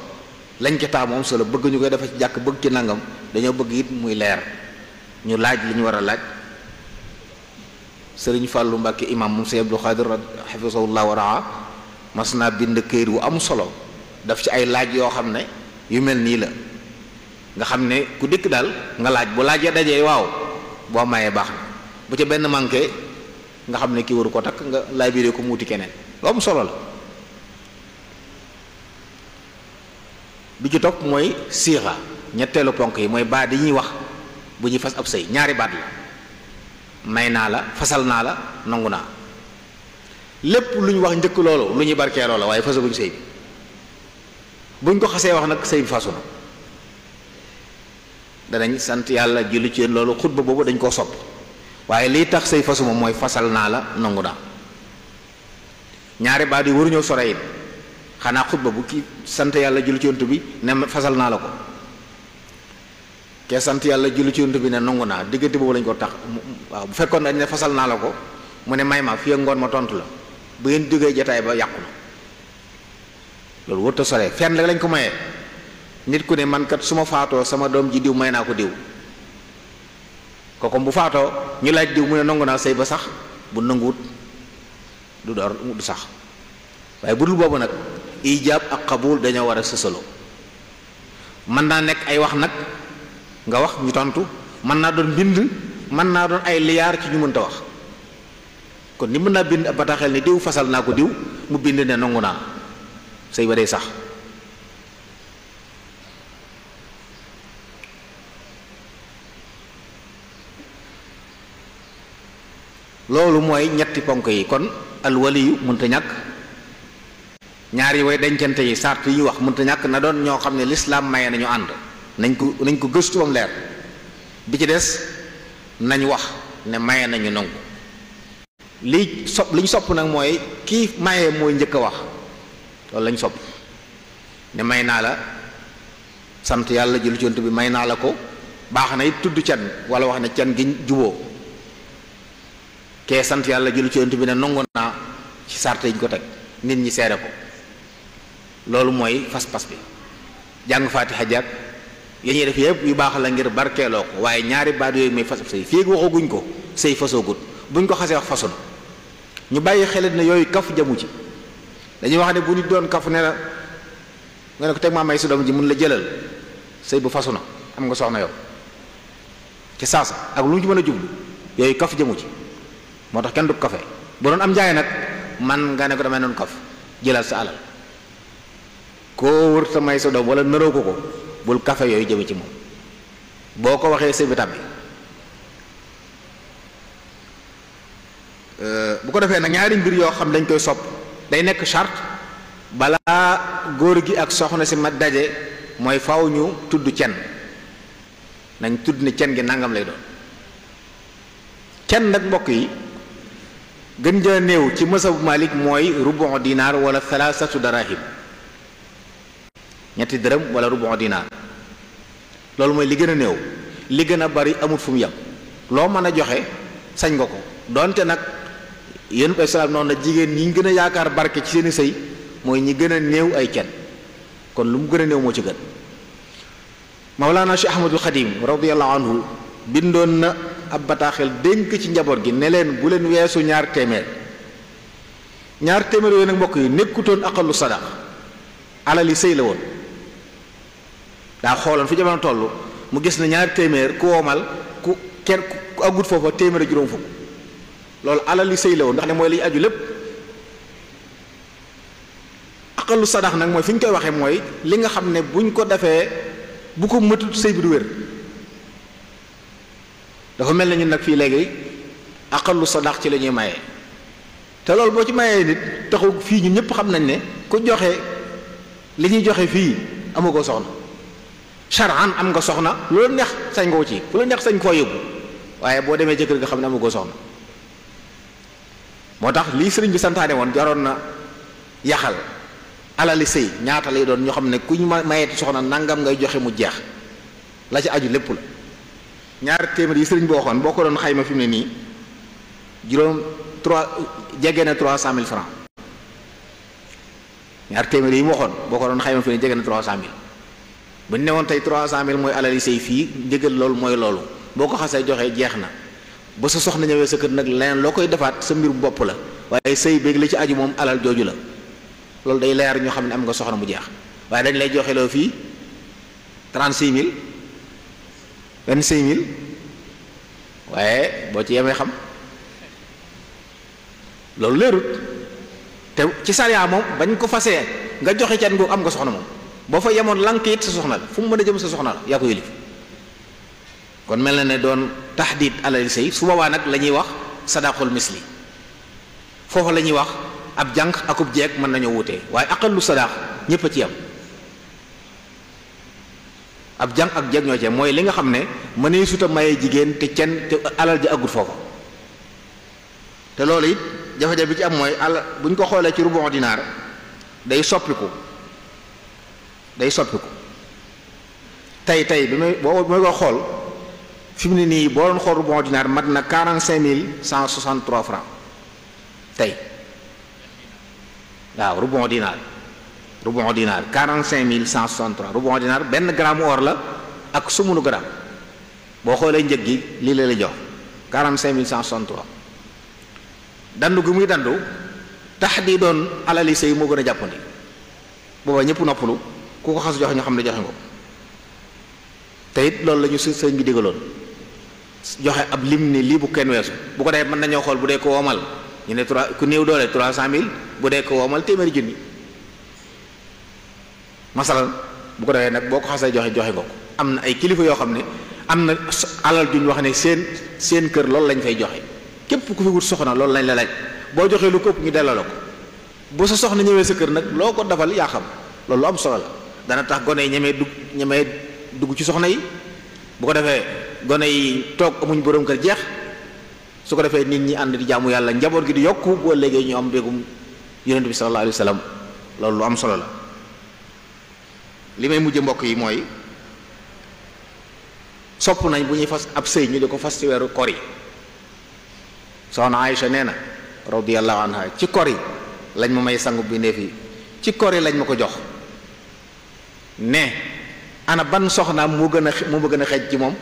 lañ ca taa moom solo bëgg ñu koy defa ci jàkk bëgg ci nangam dañoo bëgg it muy leer ñu laaj li ñu war a laaj sëriñ Fàllu Mbàkke imam moom Sëriñ Abdul Xaadir xafisahullah wa raa mas naa bind këyit wu am solo daf ci ay laaj yoo xam ne yu mel nii la nga xam ne ku dikk daal nga laaj bu laajee dajee waaw boo mayee baax na bu ca benn manqué nga xam ne kii waru ko takk nga laaj biiree ko muuti keneen lu am solo la bi ci topp mooy siixa ñetteelu ponk yi mooy baat yi ñuy wax bu ñuy fas ab sëy ñaari baat la may naa la fasal naa la nangu naa lépp lu ñu wax njëkk loolu lu ñuy barkeeloo la waaye fasaguñ sëy bi buñ ko xasee wax nag sëy bi fasu na danañ sant yàlla julli ci loolu xutba boobu dañ koo sopp waaye liy tax sëy fasu ma mooy fasal naa la nangu naa ñaari baat yi waruñoo sore it xanaa xutba bu ki sant yàlla julli ci yonent bi ne fasal naa la ko ke sant yàlla julli ci yonent bi ne nangu naa diggante boobu lañ ko tax waaw bu fekkoon dañ ne fasal naa la ko mu ne may ma fii ak ngoon ma tontu la bu ngeen jógee jataay ba yàqu na loolu wërta sore fenn rek lañ ko mayee nit ku ne man kat su ma faatoo sama doom ji diw may naa ko diw kooku bu faatoo ñu laaj diw mu ne nangu naa sëy ba sax bu nanguwut du door du sax waaye bu dul boobu nag ijaab ak xabul dañoo war a sësaloo mën naa nekk ay wax nag nga wax ñu tontu mën naa doon bind mën naa doon ay liyaar ci ñu mënta wax kon ni mën naa bind ab bataaxel ne diw fasal naa ko diw mu bind ne nangu naa sëy ba day sax loolu mooy ñetti ponk yi kon alwaliyu mënta ñàkk ñaari way dencante yi sart yi wax mënta ñàkk na doon ñoo xam ne lislaam maye nañu ànd nañ ko gëstu bam leer bi ci des nañ wax ne maye nañu nangu li ñu sopp nag mooy kii maye mooy njëkk a wax loolu lañ sopp ne may naa la sant yàlla jëlu ci yonent bi may naa la ko baax na it tudd can wala wax ne can gi juboo kee sant yàlla jëlu ci yonent bi ne nangu naa ci sart yi ñu ko teg nit ñi seere ko loolu mooy fas-fas bi jàng faatiha jàkk yi ñuy def yëpp yu baax la ngir barkeeloo ko waaye ñaari baat yooyu mooy fas sëy fii waxaguñ ko sëy fasoogut buñ ko xasee wax fasu na ñu bàyyi xelit ne yooyu kaf jamu ci dañuy wax ne bu nit doon kaf ne la nga ne ko teg maa may su doom ji mun la jëlal sëy bu fasu na am nga soxna yow ci saasa ak lu mu ci mën a jublu yooyu kaf jamu ci moo tax kenn du kafe bu doon am njaay nag man nga ne ko damay noonu kaf jëlal sa alal koo wër sa may sa doom wala naroo ko bul kafe yooyu jëme ci moom boo ko waxee sëy bi tàbbi bu ko defee nag ñaari mbir yoo xam dañ koy sopp day nekk charte balaa góor gi ak soxna si ma daje mooy faw ñu tudd cen nañ tudd ne cen gi nangam lay doon cen nag mbokk yi gën jaa néew ci mësabu Malik mooy rubu dinaar wala thalathatu darahim ñetti dërëm wala rubu dinaar loolu mooy li gën a néew li gën a bari amut fu mu yem loo mën a joxe sañ nga ko donte nag yéen ay salaam noonu na jigéen ñi gën a yaakaar barke ci seeni sëy mooy ñi gën a néew ay cen kon lu mu gën a néew moo ci gën Mawlana Cheikh Ahmadul Xadim radiyallahu anhu bindoon na ab bataaxel dénk ci njaboot gi ne leen bu leen weesu ñaar téeméer yooyu nag mbokk yi nekkutoon aqallu sadaq alali sëy la woon daa xooloon fi jamono toll mu gis na ñaar téeméer ku woomal ku kenn ku agut foofa téeméer juróom fukk loolu alali sëy la woon ndax ne mooy li aju lépp aqallu sadaq nag mooy fi ñu koy waxee mooy li nga xam ne buñ ko defee bu ko mëtut sëy bi du wér dafa mel na ñun nag fii léegi aqallu sadaq ci la ñuy mayee te loolu boo ci mayee nit taxu fii ñun ñëpp xam nañ ne ku joxe li ñuy joxe fii amagoo soxna charan am nga soxna lu la neex sañ nga ko ci fu la neex sañ koo yóbbu waaye boo demee jëkkër nga xam ne amagoo soxna moo tax lii sëriñ bi santaane woon jaroon na yaxal alali sëy ñaata lay doon ñoo xam ne ku ñu mayeeti soxna nangam ngay joxe mu jeex la ci aju lépp la ñaar téeméer yi sëriñ boo waxoon boo ko doon xayma fi mu ne nii juróom 3 jege na 300 000 francs ñaar téeméer yi mu waxoon boo ko doon xayma fi ne jege na 300 000 bu ñu ne woon tey 300 000 mooy alali sëy fii njëgal loolu mooy loolu boo ko xasee joxee jeex na ba sa soxna ñëwee sa kër nag leneen loo koy defaat sa mbir bopp la waaye sëy béeg la ci aju moom alal jooju la loolu day leer ñoo xam ne am nga soxna mu jeex waaye dañ lay joxe loo fii 36 000 25 000 waaye boo ci yemee xam loolu leerut te ci sariya moom bañ ko fasee nga joxe can googu am nga soxna moom boo fa yemoon lank it sa soxna la fu mu mën a jëm sa soxna la yaa ko yëlif kon mel na ne doon taxdiid alal sëy su boobaa nag la ñuy wax sadaqul misli foofa la ñuy wax ab jànq akub jeeg mën nañoo wutee waaye aqallu sadaq ñépp a ci yam ab jànq ak jeeg ñoo ci mooy li nga xam ne mënee suta maye jigéen te cen te alal ji agut foofa te loolu it jafe-jafe bi ci am mooy àll bu ñu ko xoolee ci rubu dinaar day soppiku tey bi may ko xool fi mu ne nii boo doon xool rubu dinaar mat na 45.163 francs tey waaw rubu dinaar 45.163 rubu dinaar benn gramme or la ak sumunu gramme boo xoolee njëg gi lii la jox 45.163 dandu gi muy dandu tax di doon alali sëy moo gën a jàppandi booba ñëpp noppalu ku ko xas joxe ñu xam ne joxe nga ko te it loolu la ñu sëñ bi digaloon joxe ab lim ni lii bu kenn weesu bu ko defee mën nañoo xool bu dee ko womal ñu ne 3 ku néew doole 300.000 bu dee ko womal téeméeri junni masalan bu ko defee nag boo ko xasee joxe nga ko am na ay kilifa yoo xam ne am na alal juñ wax ne seen kër loolu lañ fay joxe képp ku fi wut soxna loolu lañ la laaj boo joxee lu këpp ñu delloo la ko bu sa soxna ñëwee sa kër nag loo ko defal yaa xam loolu lu am solo la dana tax gone yi ñemee dugg ci soxna yi bu ko defee gone yi toog amuñ borom kër jeex su ko defee nit ñi ànd di jaamu yàlla njaboot gi di yokku boo léegi ñu am mbégum yonent bi sallallahu alayhi wa sallam loolu lu am solo la li may mujj mbokk yi mooy sopp nañ bu ñuy fas ab sëy ñu di ko fas ci weeru kor yi soxna Aïcha nee na radiyallahu anha ci kor yi lañ ma may sangu bi ndeef yi ci kor yi lañ ma ko jox ne ana ban soxnaam moo ma gën a xeej ci moom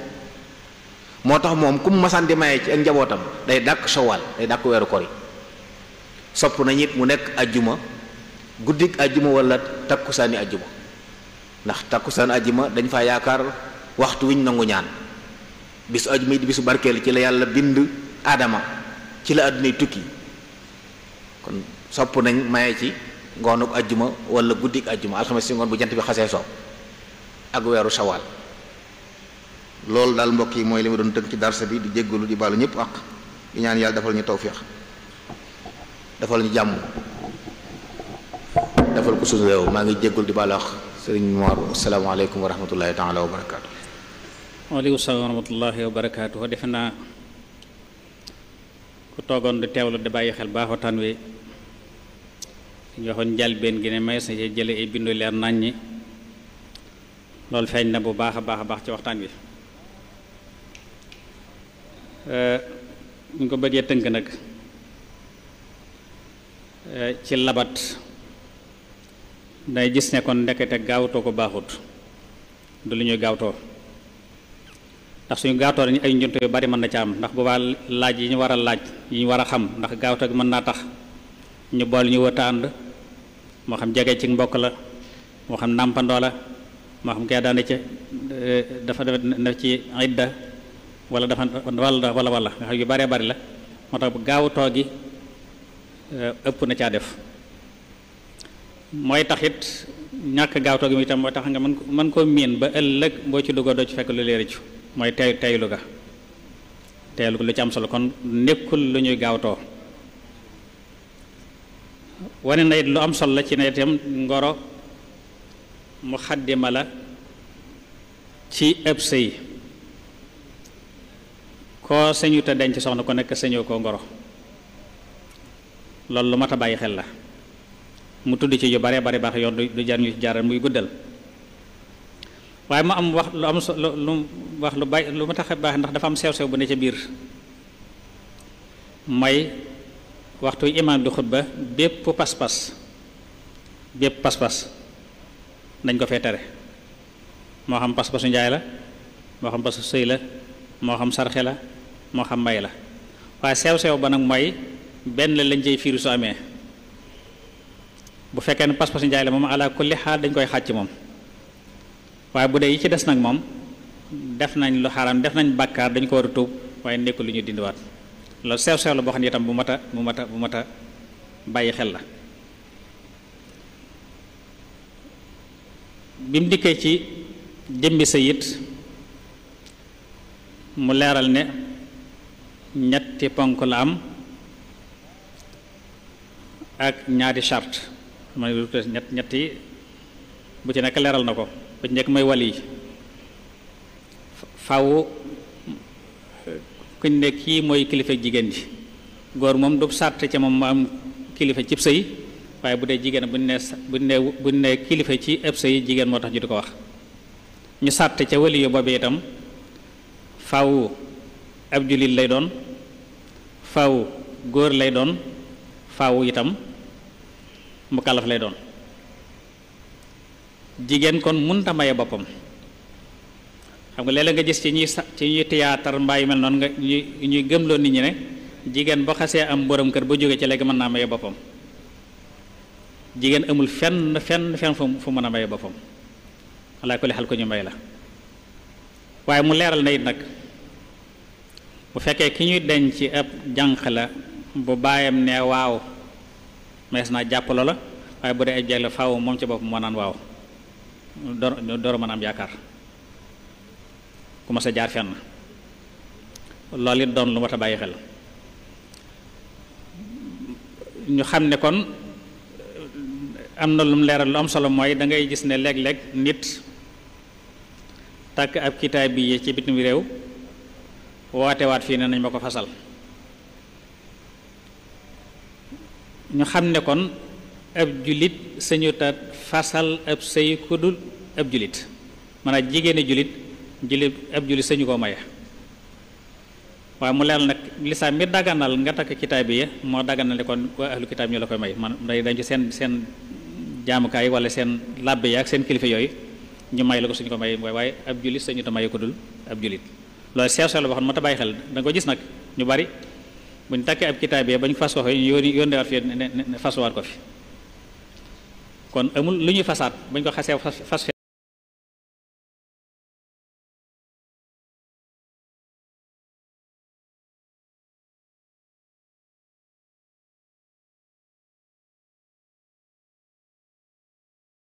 moo tax moom ku mu masaan di maye ci ak njabootam day dàkk Shawwal day dàkk weeru kor yi sopp nañ it mu nekk ajjuma guddik ajjuma wala takkusaani ajjuma ndax takkusaan ajjuma dañ faa yaakaar waxtu wiñ nangu ñaan bisu ajjuma it bisu barkeel ci la yàlla bind aadama ci la àddunay tukki kon sopp nañ maye ci ngoonuk ajjuma wala guddik ajjuma alxames si ngoon bu jant bi xasee soo ak weeru Shawwal loolu daal mbokk yi mooy li ma doon tënk ci darsa bi di jéggalu di baalu ñëpp ak di ñaan yàlla defal ñu tawfiix defal ñu jàmm defal ko suñu réew maa ngi jéggalu di baalu ak sëriñ Mor asalaamaaleykum wa rahmatullahi taala wa barakaatu. waaleykum salaam wa rahmatullahi wa barakaatu. defe naa ku toogoon di teewlu di bàyyi xel baax waxtaan wi ñu waxoon njëlbéen gi ne may sa jële ay bindu leer naññi loolu feeñ na bu baax a baax ci waxtaan wi ñu ko bëggee tënk nag ci labat day gis ne kon ndekete gaawtoo ko baaxut du lu ñuy gaawtoo ndax suñu gaawtoo dañu ay njuntu yu bari mën na ca am ndax boobaa laaj yi ñu war a laaj yi ñu war a xam ndax gaawtoo gi mën naa tax ñu bool ñu wëta ànd moo xam jege ci mbokk la moo xam nàmpandoo la moo xam kay daane ci dafa def ci idda wala dafa wala nga xam yu baree bari la moo tax gaawtoo gi ëpp na caa def mooy taxit ñàkk gaawtoo gi itam mooy tax nga mën koo miin ba ëllëg boo ci duggoo doo ci fekk lu leer ci mooy teylu ga lu ci am solo kon nekkul lu ñuy gaawtoo wane na it lu am solo la ci ne itam ngoro mu xaddima la ci ëpp sëy koo sañu te denc soxna ko nekk sañoo koo ngoro loolu lu mat a bàyyi xel la mu tudd ci yu bare baax yoon du jar ñu ci jaaral muy guddal waaye mu am wax lu am lu wax lu bay lu ma tax baax ndax dafa am sew-sew bu ne ca biir mooy waxtu imaam di xutba bépp pas-pas dañ ko fee tere moo xam pas-pasu njaay la moo xam pas-pasu sëy la moo xam sarxe la moo xam may la waaye sew-sew ba nag mooy benn lañ cay fiiru su amee bu fekkee ne pas-pasu njaay la moom ala kulli xaal dañ koy xàcc moom waaye bu dee yi ci des nag moom def nañ lu xaram def nañ bàkkaar dañ ko war a tuub waaye nekkul lu ñu dindiwaat loolu sew-sew la boo xam ne itam bu mat a bàyyi xel la bi mu dikkee ci jëmbi sa it mu leeral ne ñetti ponk la am ak ñaari charte man ñetti bu ci nekk leeral na ko bu ci nekk mooy wali yi faw kuñ ne kii mooy kilifa jigéen ji góor moom du sàrt ca moom mu am kilifa cib sëy waaye bu dee jigéen buñ ne kilifa ci ëpp sëy jigéen moo tax ñu di ko wax ñu sàrt ca waliyu boobu itam faw ab jullit lay doon faw góor lay doon faw itam mu kalaf lay doon jigéen kon munta maye boppam xam nga léeg-léeg nga gis ci ñuy théâtre mbaa yu mel noonu nga ñuy gëmloo nit ñi ne jigéen boo xasee am borom kër ba jóge ci léegi mën naa maye boppam jigéen amul fenn fu mën a maye boppam walla ko li xal ko ñu may la waaye mu leeral na it nag bu fekkee ki ñuy denc ci ab jànq la bu baayam ne waaw mees naa jàpp loola waaye bu dee ay jeeg la faaw moom ci boppam moo naan waaw door mën a am yaakaar ku ma sa jaar fenn loolu it doon lu mat a bàyyi xel ñu xam ne kon am na lu mu leeral lu am solo mooy da ngay gis ne léeg-léeg nit takk ab kitaab bi ci bitim réew woote waat fii ne nañ ma ko fasal ñu xam ne kon ab julit sañuta fasal ab sëy ku dul ab julit maanaam jigéeni julit ab julit sañu koo maye waaye mu leeral nag lislaam mi daganal nga takk kitaab bi moo daganal ne kon waa ahlu kitaab ñu la koy may man day dañ ci seen jaamukaay wala seen làbbe yi ak seen kilifa yooyu ñu may la ko suñu ko may waaye ab julit sañu ta maye ko dul ab julit loolu sew la boo xam ne moo ta bàyyi xel da nga ko gis nag ñu bari buñ takkee ab kitaab bi bañ fas ko fi yónneewaat fi ne fasuwaat ko fi kon amul lu ñuy fasaat bañ ko xasee fas